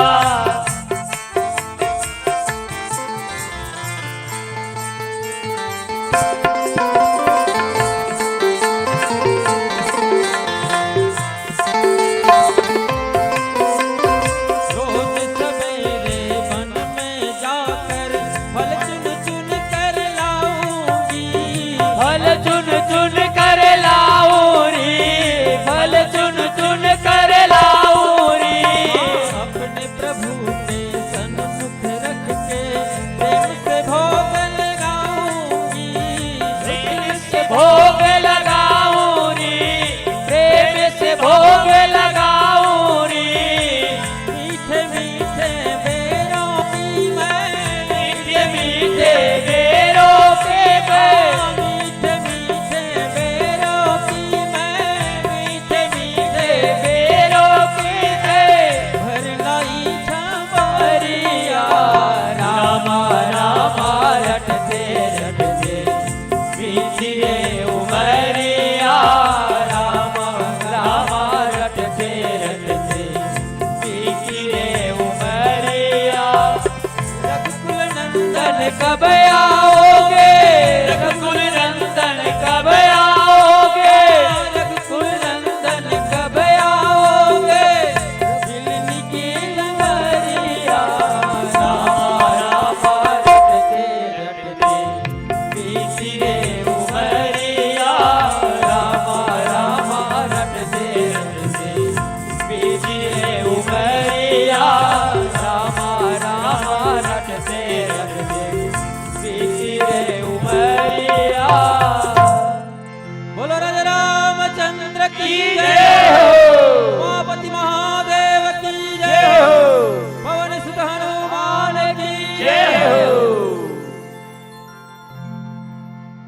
रोज सवेरे वन में जाकर फल चुन चुन कर लाऊंगी, फल चुन चुन कर लाऊं रे, फल चुन चुन कर लाऊं रे। अपने प्रभु के सन्मुख रख के प्रेम से भोग लगाऊंगी, प्रेम से भोग लगाऊं रे, प्रेम से भोग लगाऊं रे। मीठे मीठे बेरों की मैं, मीठे मीठे बेरों के मैं, मीठे मीठे बेरों की मैं, मीठे मीठे बेरों की मैं भर लाई छावरिया। रामा रामा रटते रटते बीती रे उमरिया, रामा रामा रटते रटते बीती रे उमरिया। रघुकुल नंदन कब आओगे, रघुकुल नंदन कब आओगे, रघुकुल नंदन कब आओगे। झिलमिल की लहरिया, रामा रामा रटते रटते बीती रे उमरिया, रामा रामा रटते रटते बीती रे उमरिया, रामा रामा रटते रटते बीती रे उमरिया। बोलो राजा रामचंद्र की जय।